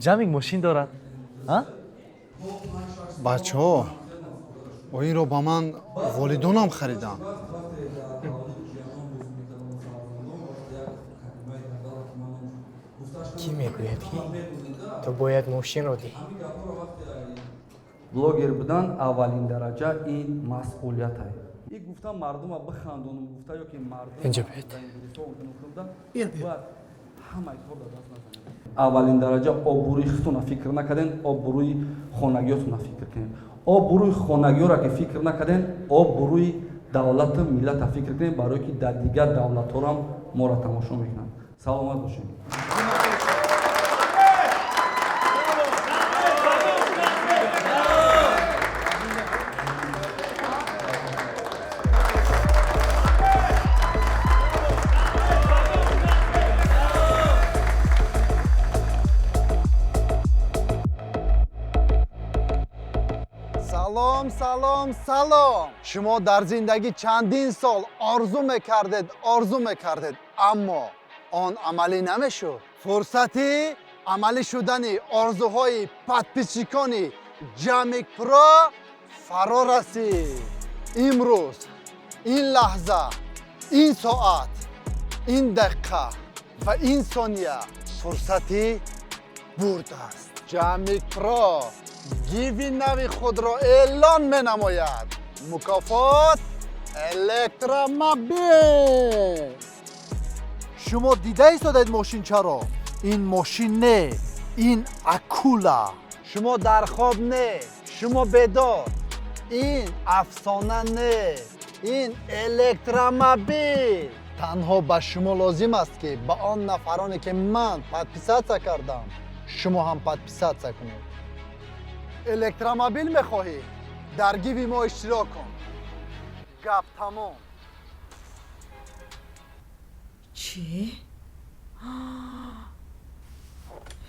Ҷамик мошин дорад, а? Бачаҳо, инро ба ман волидонам хариданд. Кӣ мегӯяд, ки ту бояд мошинро диҳӣ? Блогер будан аввалин дараҷа ин масъулияте. И гуфта мардума бихандонум гуфта ё ки мардум Инҷа биёед. Бояд ҳамаи кор дар даст назанед. Аввалин дараҷа обрӯи худтона фикр накарден, обрӯи хонагиётона фикр кунед. Обрӯи хонагиёро ки фикр накарден, обрӯи давлату миллата фикр кунед, барое ки дар дигар давлатҳорам моро тамошо мекунанд. Саломат бошед. Салом, салом, салом! Шумо дар зиндагӣ чандин сол орзу мекардед, орзу мекардед, аммо он амалӣ намешуд. Фурсати амалӣ шудани орзуҳои подписчикони Ҷамик Про фаро расид. Имрӯз, ин лаҳза, ин соат, ин дақиқа ва ин сония фурсати бурд аст. Ҷамик Про гиви нави худро эълон менамояд. Мукофот электромобил. Шумо дида истодаед мошинчаро? Ин мошин не, ин акула. Шумо дар хоб не, шумо бедор. Ин афсона не, ин электромобил. Танҳо ба шумо лозим аст, ки ба он нафароне, ки ман подписаться кардам, шумо ҳам подписаться кунед. Электромобил мехоҳӣ? Дар гиви мо иштирок кун. Гап тамом. Чӣ?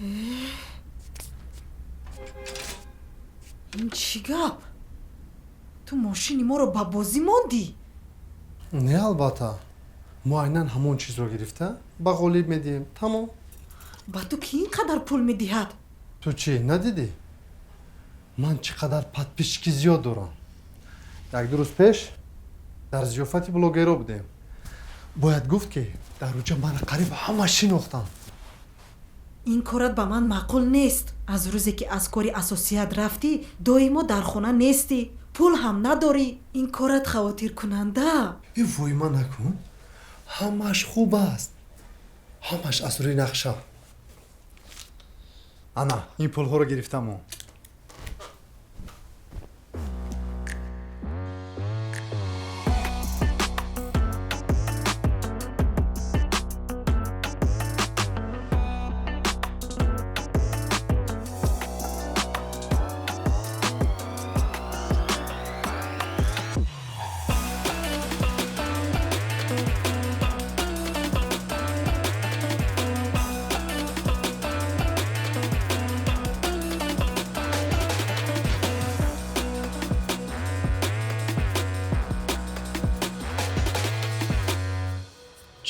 Э? Ин чӣ гап? Ту мошини моро ба бозӣ мондӣ? Не, албатта, Мо айнан ҳамон чизро гирифта ба Ғолиб медиҳем, тамом. Ба ту кӣ ин қадар пул медиҳад? Ту чӣ, надидӣ, ман чӣ қадар подписчики зиёд дорам? Як-ду рӯз пеш дар зиёфати блогерҳо будем. Бояд гуфт, ки дар уҷа мана қариб ҳама шинохтанд. Ин корат ба ман маъқул нест. Аз рӯзе ки аз кори асосият рафтӣ, доимо дар хона нестӣ, пул ҳам надорӣ. Ин корат хавотиркунанда. Э, войма накун, ҳамааш хуб аст, ҳамааш аз рӯи нақша. Ана ин пулҳоро гирифтамо.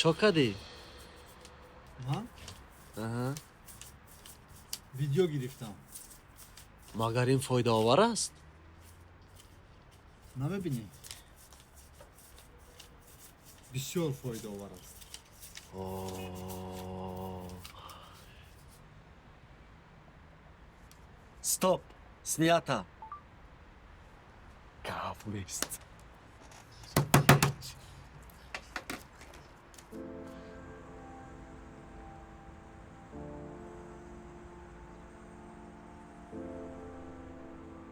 Чо кардӣ? Ман видео гирифтам. Магар ин фоидаовар аст? Намебинӣ, бисёр фоидаовар аст. Стоп, снято. Гап нест.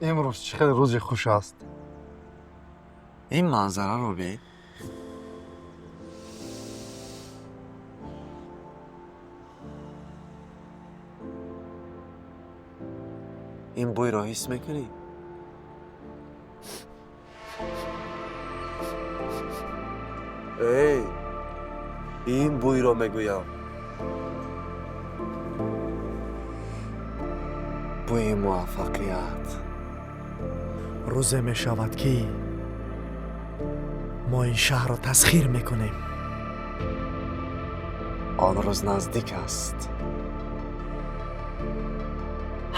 Имрӯз чӣ хеле рӯзи хуш аст. Ин манзараро бин. Ин бӯйро ҳис мекунӣ? Эй, ин бӯйро мегӯям. Бӯи муваффақият. Рӯзе мешавад, ки мо ин шаҳрро тасхир мекунем. Он рӯз наздик аст.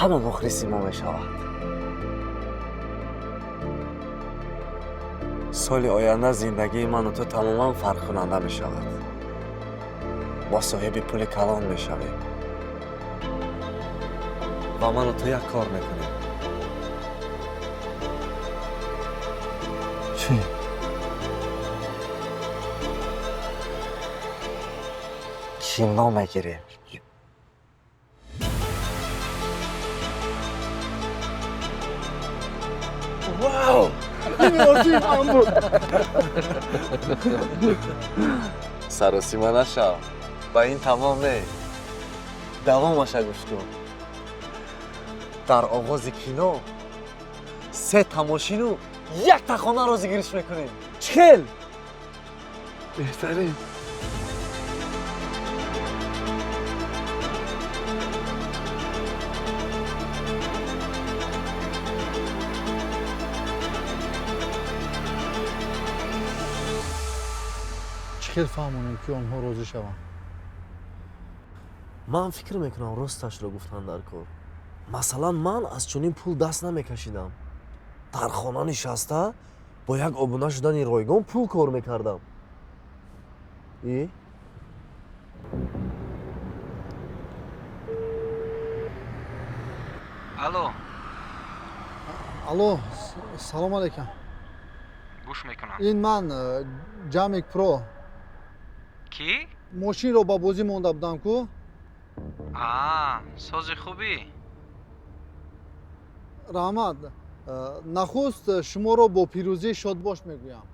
Ҳама мухлиси мо мешавад. Соли оянда зиндагии ману ту тамоман фарқкунанда мешавад. Мо соҳиби пули калон мешавем ва ману ту як кор мекунем. Чӣ? Кино мегирем. Вау, ин орзуи ман буд. Саросима нашав, ба ин тамом не, давомаша гӯш кун. Дар оғози кино се тамошину якта хона розигириш мекунем. Чӣ хел? Беҳтарин. Чӣ хел фаҳмонем, ки онҳо розӣ шаванд? Ман фикр мекунам, росташро гуфтан дар кор. Масалан, ман аз чунин пул даст намекашидам. Дар хона нишаста бо як обуна шудани ройгон пул кор мекардам. И Алло. Алло, салом алейкум. Гӯш мекунам. Ин ман, Ҷамик Про. Кӣ? Мошинро ба бозӣ монда будам ку. А, сози хубӣ? Раҳмат. Нахуст шуморо бо пирӯзӣ шодбош мегӯям.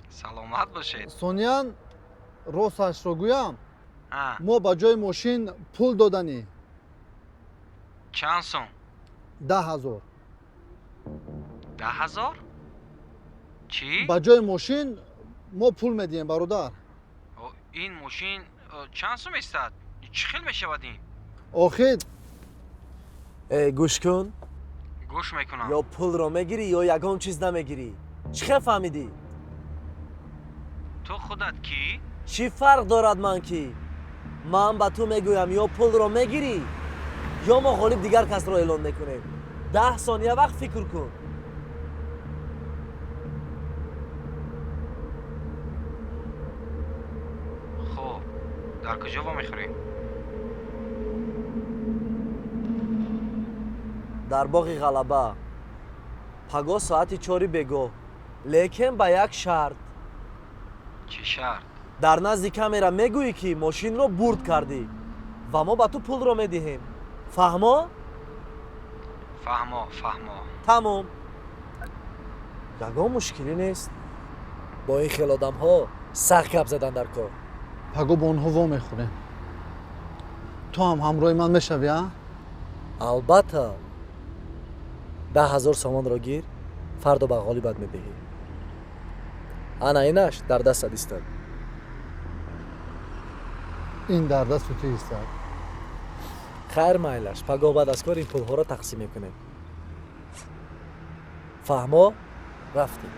Саломат бошед. Сониян, росташро гӯям, мо ба ҷои мошин пул доданӣ. Чанд сум? 10 000. 10 000? Чӣ? Ба ҷои мошин мо пул медиҳем, бародар. Ин мошин чанд сум истад? Чӣ хел мешавад ин? Охир. Э, гӯш кун. Гӯш мекунам. Ё пулро мегирӣ, ё ягон чиз намегирӣ. Чӣ хел фаҳмидӣ? Ту худат кӣ? Чӣ фарқ дорад ман ки? Ман ба ту мегӯям, ё пулро мегирӣ, ё мо ғолиб дигар касро эълон мекунем. 10 сония вақт фикр кун. Хуб, дар куҷо вомехӯрем? Дар боғи Ғалаба. Пагоҳ соати 4 бегоҳ. Лекин ба як шарт. Чӣ шарт? Дар назди камера мегӯӣ, ки мошинро бурд кардӣ ва мо ба ту пулро медиҳем. Фаҳмо? Фаҳмо, фаҳмо. Тамом. Ягон мушкилӣ нест. Бо ин хел одамҳо сахт гап задан дар кор. Пагоҳ бо онҳо вомехӯрем. Ту ҳам ҳамроҳи ман мешавӣ, а? Албатта. 10 000 сомонро гир, фардо ба ғолибат медиҳӣ. Ана инаш дар дастат истад. Ин дар дасту ту истад. Хайр, майлаш, пагоҳ баъд аз кор ин пулҳоро тақсим мекунем. Фаҳмо? Рафтем.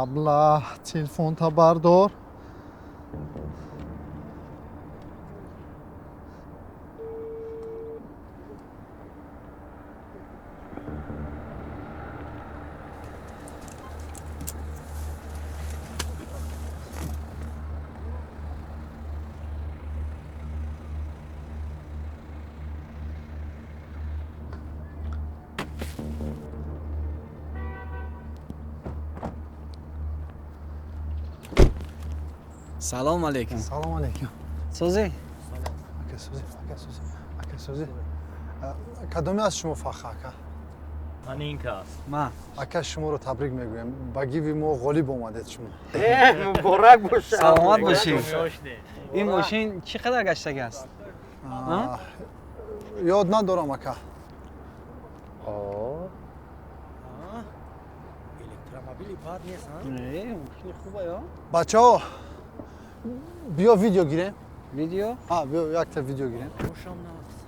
Абла, телефонта бардор. Салом алейкум. Салом алейкум. Созӣ? Ака созӣ, ака созӣ, ака созӣ. Кадоме аз шумо фаха, ака? Ман ин кас. Ман. Ака, шуморо табрик мегӯям. Ба гиви мо ғолиб омадед шумо. Муборак бошад. Саломат бошед. Ин мошин чӣ қадар гаштагӣ аст? Ёд надорам, ака. Электромобили бад нест, а? Не, мошини хуба ё? Бачаҳо, биё видео гирем. Видео? Ҳа, биё якта видео гирем. Бошам наст.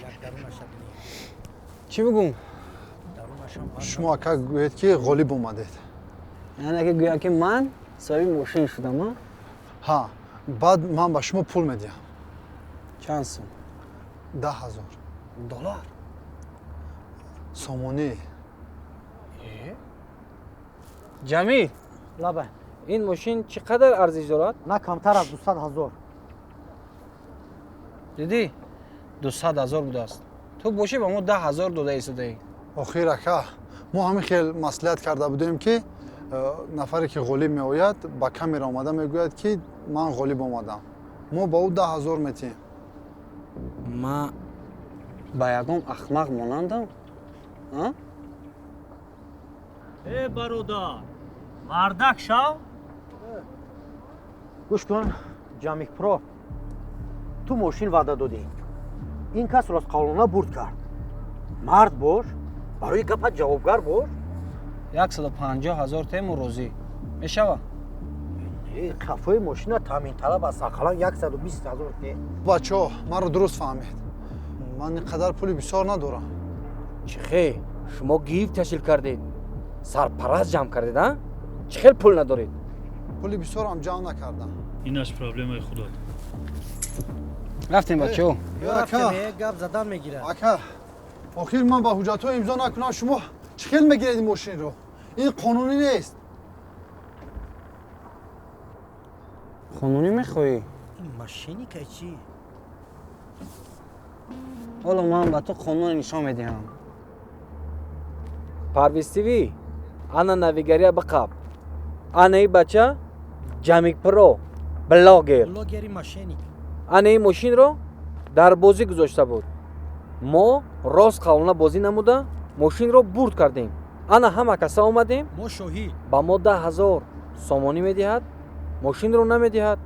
Як дарунаша бинем. Чӣ бигӯм? Шумо ака гӯед, ки ғолиб омадед. Яъне ака гӯям, ки ман соҳиби мошин шудам, а? Ҳа, баъд ман ба шумо пул медиҳам. Чанд сум? 10 000. Доллар? Сомонӣ. Ҷамил. Лаба. Ин мошин чӣ қадар арзиш дорад? На камтар аз 200 000. Дидӣ? 200 000 будааст. Ту бошӣ ба мо 10 000 дода истодаӣ. Охир ака, мо ҳамин хел маслиҳат карда будем, ки нафаре ки ғолиб меояд, ба камера омада мегӯяд, ки ман ғолиб омадам. Мо ба ӯ 10 000 метиҳем. Ман ба ягон ахмақ монандам? А? Э, бародар, мардак шав. Гӯш кун, Ҷамик Про, ту мошин ваъда додӣ, ин кас ростқавлона бурд кард. Мард бош, барои гапат ҷавобгар бош. 150 000 тему, розӣ мешава? Қафои мошина таъминталаб аст, ақаллан 120 000 те. Бачаҳо, маро дуруст фаҳмед, ман ин қадар пули бисёр надорам. Чӣ хел? Шумо гифт ташкил кардед, сарпараст ҷамъ кардед, а? Чӣ хел пул надоред? Пули бисёрам ҷамъ накардам. Инаш проблемаи худот. Рафтем, бачаҳо. Ака, гап задан мегирад. Ака, охир ман ба ҳуҷҷатҳо имзо накунам, шумо чӣ хел мегиред ин мошинро? Ин қонунӣ нест. Қонунӣ мехоҳӣ? Мошиника чӣ? Ҳоло ман ба ту қонунро нишон медиҳам. Парвиз ТВ, ана навигария биқаб. Ана и бача Ҷамик Про, блогер. Блогери мошенник. Ана ин мошинро дар бозӣ гузошта буд. Мо рост қавлона бозӣ намуда, мошинро бурд кардем. Ана ҳама каса омадем. Мо шоҳид. Ба мо 10 000 сомонӣ медиҳад, мошинро намедиҳад.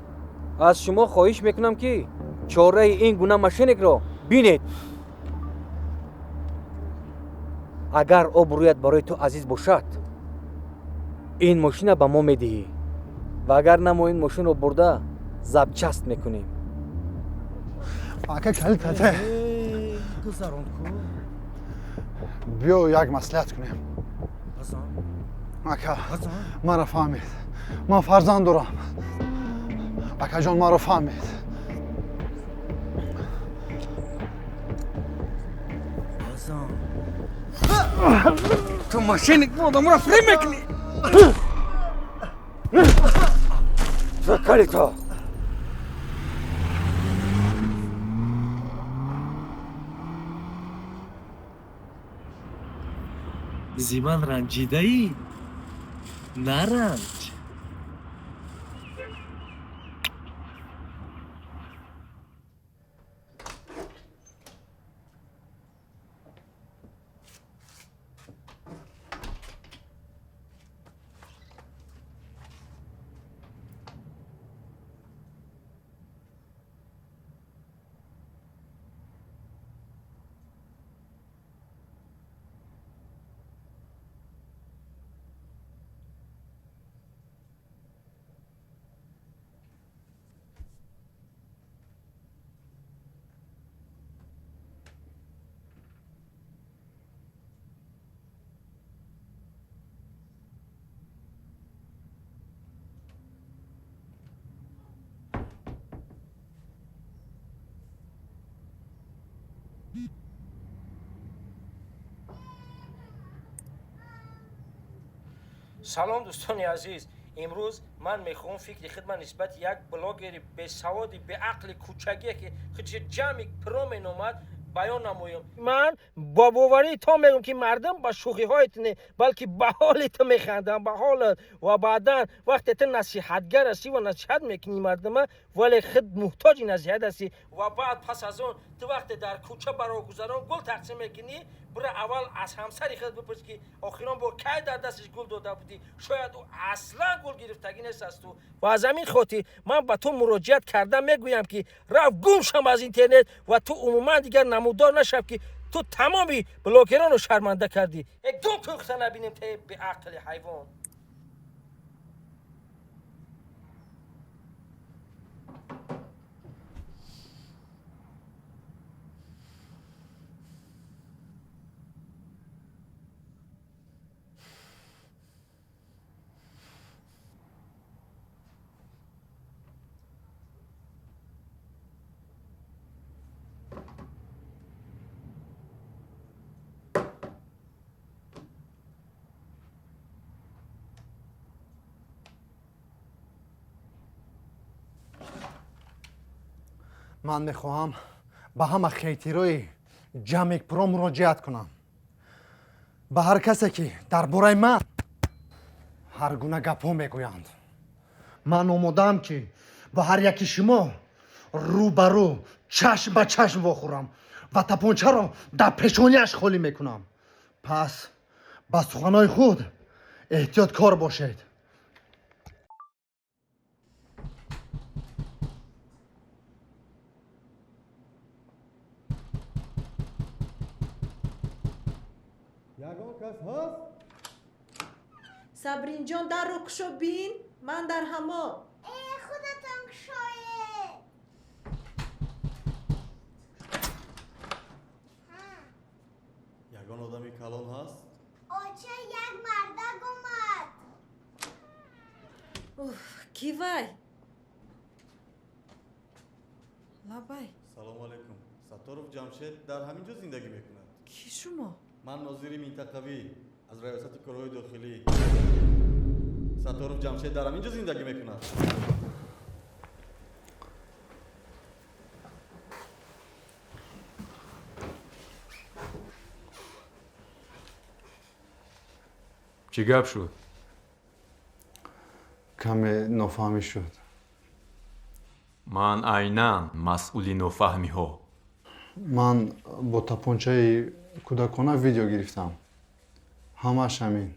Аз шумо хоҳиш мекунам, ки чораи ин гуна мошенникро бинед. Агар обрӯят барои ту азиз бошад, Ин мошина ба мо медиҳӣ, вагарна мо ин мошинро бурда запчасть мекунем. Ака, калитате. Гузарон ку. Биё, як маслиҳат кунем. Ака, маро фаҳмед, ман фарзанд дорам. Акаҷон, маро фаҳмед. Ту мошенник, одамро фиреб мекунӣ. Калито. Зи ман ранҷидаӣ? Наранҷ. Салом, дӯстони азиз. Имрӯз ман мехоҳам фикри худма нисбати як блогери бесаводи, беақли кӯчагие, ки худша Ҷамик Про меномад, баён намоям. Ман бо боварии то мегӯям, ки мардум ба шӯхиҳои ту не, балки ба ҳоли ту механданд, ба ҳолат. Ва баъдан вақте ту насиҳатгар ҳастӣ ва насиҳат мекунӣ мардума, вале худ муҳтоҷи насиҳат ҳастӣ. Ва баъд пас аз он ту вақте дар кӯча ба роҳгузарон гул тақсим мекунӣ, бира аввал аз ҳамсари худ бипурс, ки охирон бор кай дар дасташ гул дода будӣ. Шояд ӯ аслан гул гирифтагӣ нест аз ту. Ва аз ҳамин хотир ман ба ту муроҷиат карда мегӯям, ки рафт гум шам аз интернет ва ту умуман дигар намудор нашав, ки ту тамоми блогеронро шарманда кардӣ. Э, гум кун, хута набинем, те беақли ҳайвон. Ман мехоҳам ба ҳама хейтерои Ҷамик Про муроҷиат кунам, ба ҳар касе, ки дар бораи ман ҳар гуна гапҳо мегӯянд. Ман омодаам, ки ба ҳар яки шумо рӯ ба рӯ, чашм ба чашм вохӯрам ва тапончаро дар пешонияш холӣ мекунам. Пас ба суханҳои худ эҳтиёткор бошед. Ягон кас ҳаст? Сабринҷон, дарро кушо, бин, ман дар ҳамом. Э, худатон кушоед. Ягон одами калон ҳаст? Оча, як мардак омад. Уф, ки вай? Лабай. Салому алайкум. Сатторов Ҷамшед дар ҳамин ҷо зиндагӣ мекунад? Ки шумо? Ман нозири минтақавӣ аз раёсати корҳои дохилӣ. Сатторов Ҷамшед дар ҳамин ҷо зиндагӣ мекунад? Чӣ гап шуд? Каме нофаҳмӣ шуд. Ман айнан масъули нофаҳмиҳо. Ман бо тапончаи кӯдакона видео гирифтам, ҳамааш ҳамин.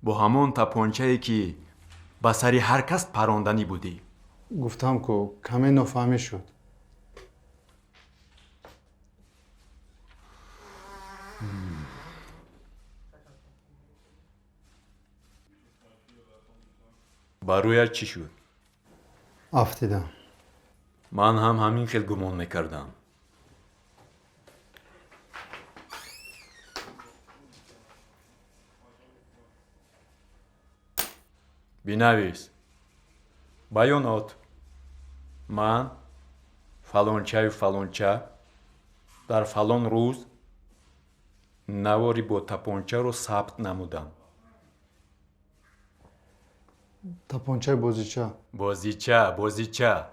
Бо ҳамон тапончае, ки ба сари ҳар кас паронданӣ будӣ? Гуфтам ку, каме нофаҳмӣ шуд. Ба рӯят чӣ шуд? Афтидам. Ман ҳам ҳамин хел гумон мекардам. Бинавис: баёнот, ман фалончаю фалонча дар фалон рӯз навори бо тапончаро сабт намудам. Тапончаи бозича? Бозича, бозича,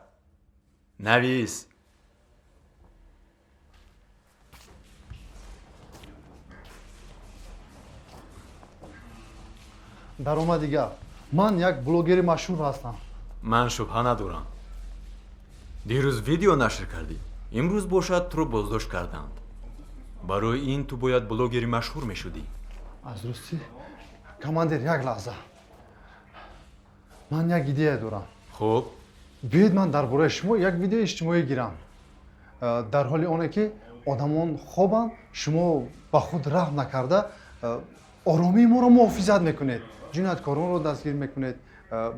навис. Даромади гап, ман як блогери машҳур ҳастам. Ман шубҳа надорам. Дирӯз видео нашр кардӣ, имрӯз бошад, туро боздошт карданд. Барои ин ту бояд блогери машҳур мешудӣ. Аз рости, командир, як лаҳза, ман як идея дорам. Хуб. Биёед, ман дар бораи шумо як видеои иҷтимоӣ гирам. Дар ҳоли оне ки одамон хобанд, шумо ба худ раҳм накарда оромии моро муҳофизат мекунед, ҷинояткоронро дастгир мекунед,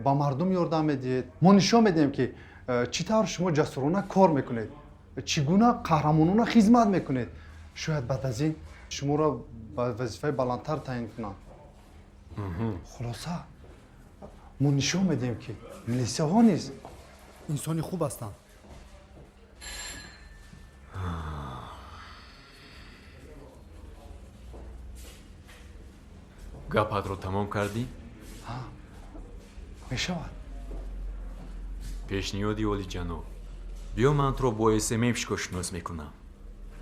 ба мардум ёрдам медиҳед. Мо нишон медиҳем, ки чӣ тавр шумо ҷасурона кор мекунед, чӣ гуна қаҳрамонона хизмат мекунед. Шояд баъд аз ин шуморо ба вазифаи баландтар таъин кунанд. Хулоса, мо нишон медиҳем, ки милисияҳо низ инсони хуб ҳастанд. Гапатро тамом кардӣ? Мешавад. Пешниҳоди олиҷаноб. Биё, ман туро бо СММщикҳо шинос мекунам.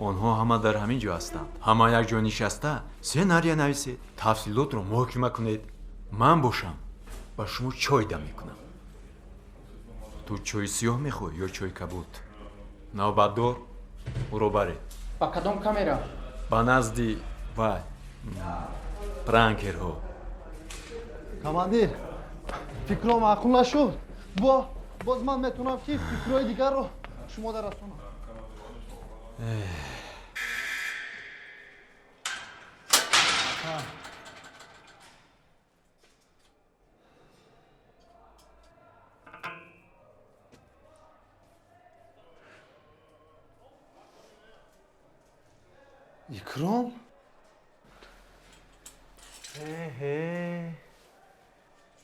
Онҳо ҳама дар ҳамин ҷо ҳастанд. Ҳама якҷо нишаста сценария нависед, тафсилотро муҳокима кунед. Ман бошам, ба шумо чой дам мекунам. Ту чойи сиёҳ мехоҳӣ ё чойи кабуд? Навбатдор, ӯро баред. Ба кадом камера? Ба назди вай пранкерҳо. Командир, фикрҳо маъқул нашуд. Бо боз ман метавонам, ки фикрҳои дигарро шумо дарасонам. Икром. Эҳе.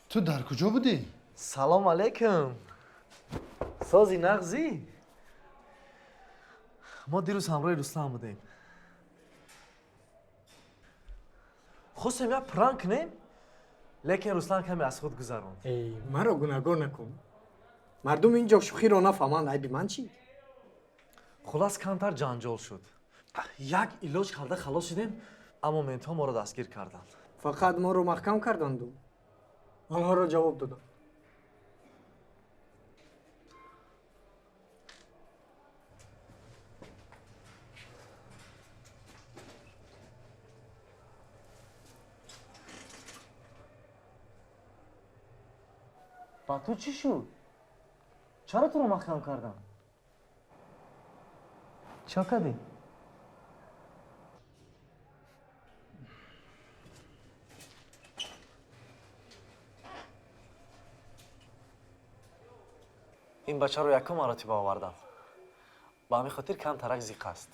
Ту дар куҷо будӣ? Салом алейкум. Сози, нағзӣ? Мо дирӯз ҳамроҳи Руслан будем. Хостем як пранк кунем, лекин Руслан каме аз худ гузаронд. Эй, маро гунаҳгор накун. Мардум ин ҷо шӯхиро нафаҳманд, айби ман чӣ? Хулас, камтар ҷанҷол шуд. Як илоҷ карда халос шудем, аммо ментҳо моро дастгир карданд. Фақат моро маҳкам карданду онҳоро ҷавоб додам. Ба ту чӣ шуд? Чаро туро маҳкам кардам? Чо кардӣ? Ин бачаро якум маротиба овардам, ба ҳамин хотир камтарак зиқ аст.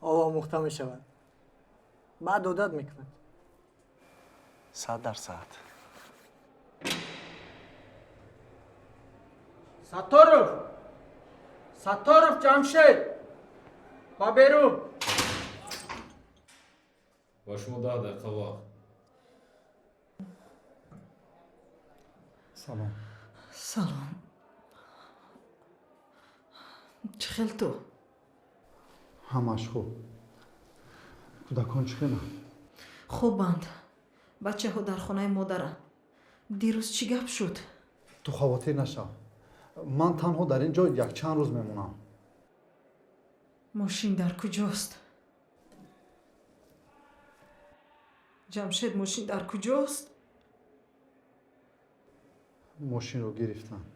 Ҳоло омӯхта мешавад, баъд одат мекунад. 100%. Сатторов! Сатторов Ҷамшед! Ба берун! Ба шумо 10 дақиқа вақт. Салом. Салом. Чӣ хел ту? Ҳамаш хуб. Кӯдакон чӣ хеланд? Хубанд. Бачаҳо дар хонаи модаранд. Дирӯз чӣ гап шуд? Ту хавотир нашав. Ман танҳо дар ин ҷо якчанд рӯз мемонам. Мошин дар куҷост? Ҷамшед, мошин дар куҷост? Мошинро гирифтанд.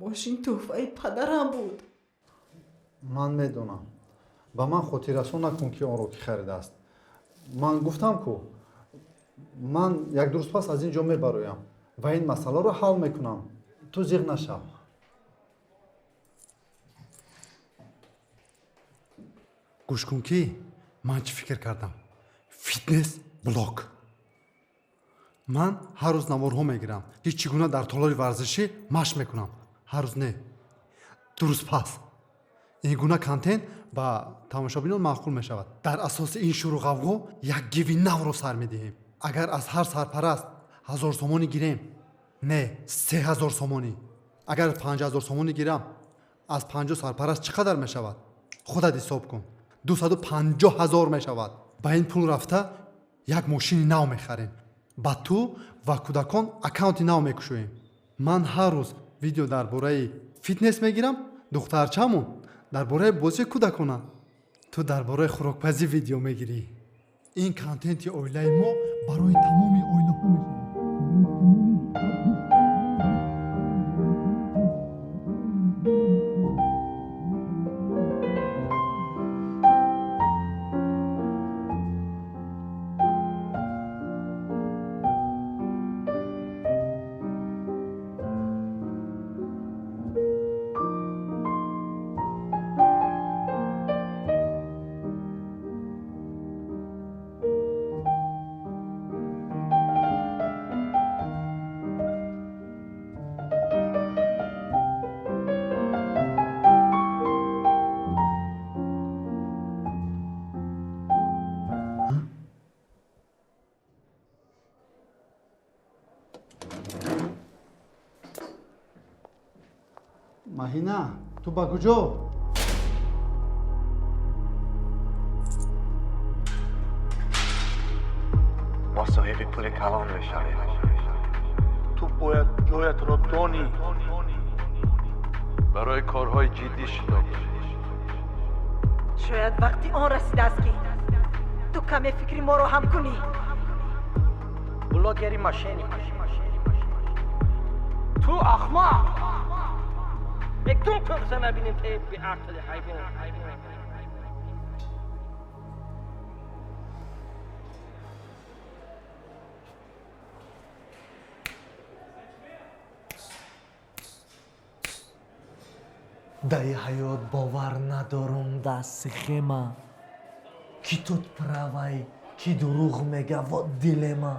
Мошин тӯҳфаи падарам буд. Ман медонам. Ба ман хотиррасон накун, ки онро кӣ харидааст. Ман гуфтам ку, ман як ду рӯз пас аз ин ҷо мебароям ва ин масъаларо ҳал мекунам. Ту зиғ нашав. Гӯш кун, ки ман чӣ фикр кардам. Фитнес блог. Ман ҳар рӯз наворҳо мегирам, ки чӣ гуна дар толори варзишӣ машқ мекунам. Ҳар рӯз не, 2 рӯз пас. Ин гуна контент ба тамошобинон маъқул мешавад. Дар асоси ин шуру ғавғо як гиви навро сар медиҳем. Агар аз ҳар сарпараст 1000 сомонӣ гирем, не, 3000 сомонӣ. Агар 5000 сомонӣ гирам, аз 50 сарпараст чӣ қадар мешавад? Худат ҳисоб кун. 250 000 мешавад. Ба ин пул рафта як мошини нав мехарем. Ба ту ва кӯдакон аккаунти нав мекушоем. Ман ҳар рӯз видео дар бораи фитнес мегирам, духтарчамон дар бораи бозии кӯдакона. Ту дар бораи хӯрокпазӣ видео мегирӣ. Ин контенти оилаи мо барои тамоми оилаҳо мешавад. Маҳина, ту ба куҷо? Мо соҳиби пули калон мешавем. Ту бояд ҷоятро донӣ. Барои корҳои ҷиддӣ шитоб. Шояд вақти он расидааст, ки ту каме фикри моро ҳам кунӣ. Блогери мошенник. Ту ахмақ! Бектун тӯғза набинем, эй беақли ҳайвон. Даи ҳаёт бовар надорум да схема, ки тут правай, ки дурӯғ мега, вот дилемма.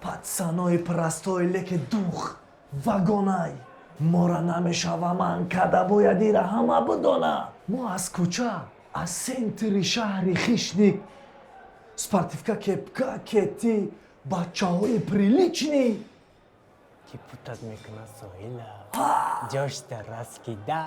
Пацанои простой, леки дух вагонай. Мора намешава ман када, бояд ира ҳама бидона. Мо аз кӯча, аз центри шаҳри хишник, спортивка, кепка, кети, бачаҳои приличный. Ки путат мекунад соҳила, ҷошта раскида,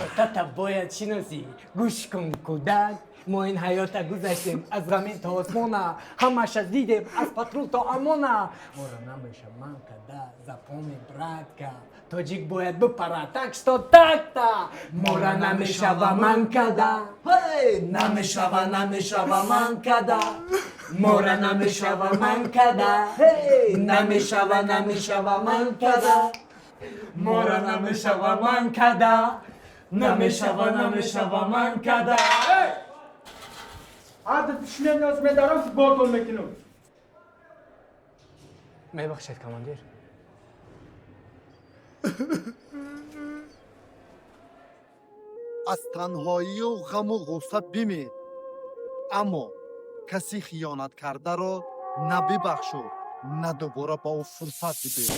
отата бояд шиносӣ, гӯш кун кӯдак. Мо ин ҳаёта гузаштем аз замин то осмона, ҳамаша дидем аз патрул то амона. Мора намеша ман када, запомни, братка, тоҷик бояд бипара, так что так-то. Мора намешава ман када, намешава, намешава ман када. Мора намешава ман када, намешава, намешава ман када. Мора намешава ман када, намешава, намешава ман када. Адад пишнен аз медарам, футболтон мекунам. Мебахшед, командир. Аз танҳоию ғаму ғусса бимир, аммо каси хиёнаткардаро на бибахшу, на дубора ба ӯ фурсат бидеҳ.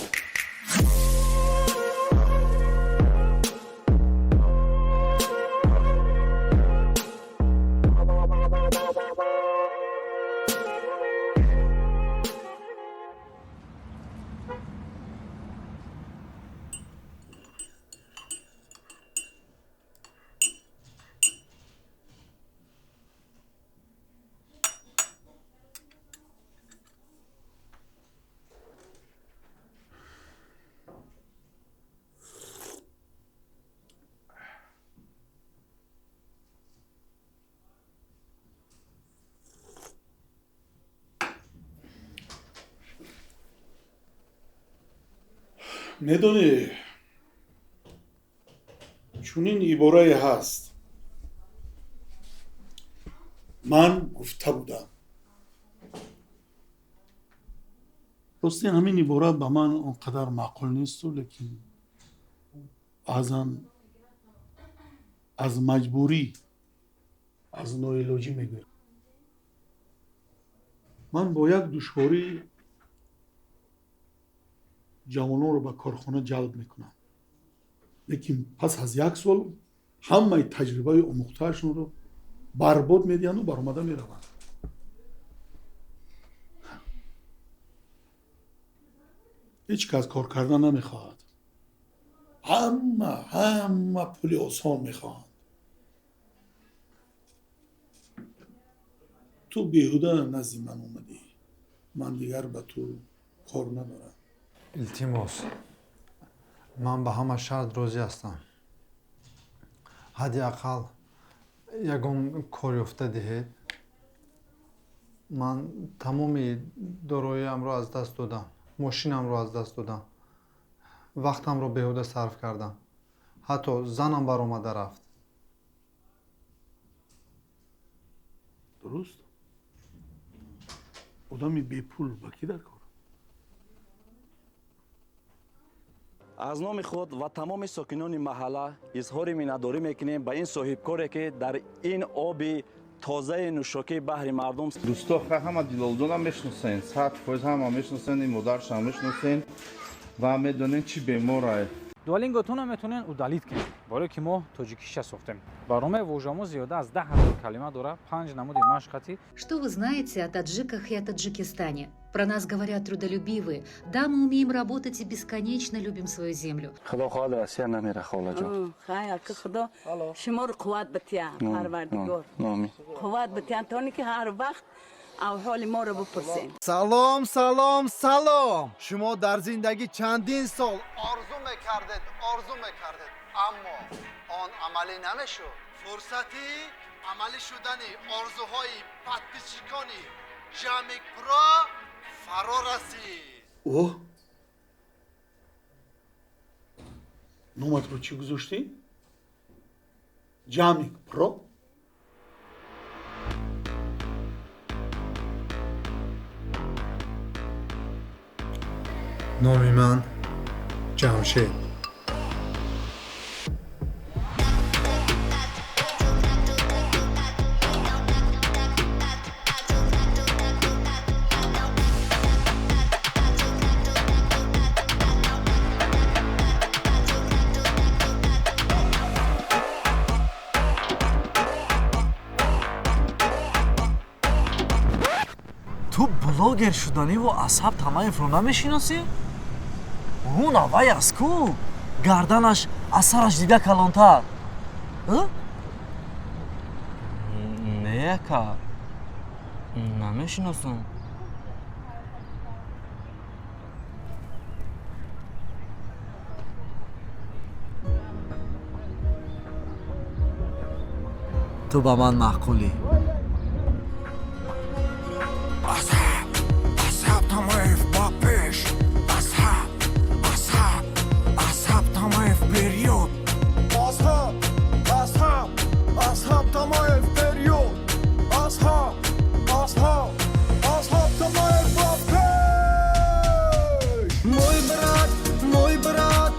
Медонӣ, Чунин иборае ҳаст: ман гуфта будам. Рости, ҳамин ибора ба ман он қадар маъқул несту, лекин баъзан аз маҷбурӣ, аз ноилоҷӣ мегӯям. Ман бо як душворӣ ҷавононро ба корхона ҷалб мекунам, лекин пас аз як сол ҳамаи таҷрибаи омӯхтаашонро барбод медиҳанду баромада мераванд. Ҳеҷ кас кор кардан намехоҳад, ҳама пули осон мехоҳанд. Ту беҳуда назди ман омадӣ, ман дигар ба ту кор надорам. Илтимос, ман ба ҳама шарт розӣ ҳастам. Ҳадди ақал ягон кор ёфта диҳед. Ман тамоми дороиамро аз даст додам, мошинамро аз даст додам, вақтамро беҳуда сарф кардам, ҳатто занам баромада рафт. Дуруст, одами бепул ба кӣ дар кор? Аз номи худ ва тамоми сокинони маҳалла изҳори миннатдорӣ мекунем ба ин соҳибкоре, ки дар ин оби тозаи нӯшокии баҳри мардум. Дӯсто, ҳама Дилолҷонам мешиносен, 100% ҳама мешиносен, ин модаршам мешиносен ва медонен чӣ беморае. Дуолинготонро метавонед удалить кунед, барое ки мо тоҷикиша сохтем. Барномаи вожамо зиёда аз 10 000 калима дорад, панҷ намуди машқати. Что вы знаете о таджиках и о Таджикистане? Про нас говорят: трудолюбивые. Да, мы умеем работать и бесконечно любим свою землю. Худо хоҳад, Россия намера, холаҷон. Хай, ака, Худо шуморо қувват бития, Парвардигор қувват бития, тоне ки ҳар вақт авҳоли моро бипурсем. Салом, салом, салом! Шумо дар зиндагӣ чандин сол орзу мекардед, орзу мекардед, аммо он амалӣ намешуд. Фурсати амалӣ шудани орзуҳои подписчикони Ҷамик Про фаро расид. О, номатро чӣ гузоштӣ? Ҷамик Про? Номи ман Ҷамшед. Ту блогер шуданиву Асҳаб Тамаевро намешиносӣ? Ӯ навай аст ку, гарданаш аз сараш дида калонтар. Не, ака, намешиносам. Ту ба ман маъқулӣ. Асҳаб Тамаев ба пеш! Асҳаб, Асҳаб, Асҳаб Тамаев вперёд! Асҳаб, Асҳаб, Асҳаб Тамаев вперёд! Асҳаб, Асҳаб, Асҳаб Тамаев ба пеш! Мой брат, мой брат,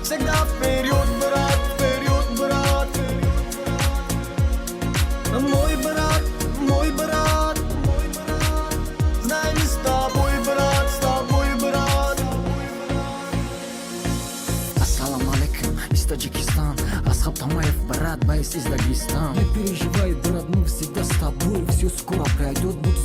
всегда вперед, брат, вперед, брат. Мой брат, мой брат, знай, мы с тобой, брат, с тобой, брат. Ассалам алейкум из Таджикистан. Асхаб Тамаев, брат, байс из Дагестан. Не переживай, брат, мы всегда с тобой. Все скоро пройдет, будь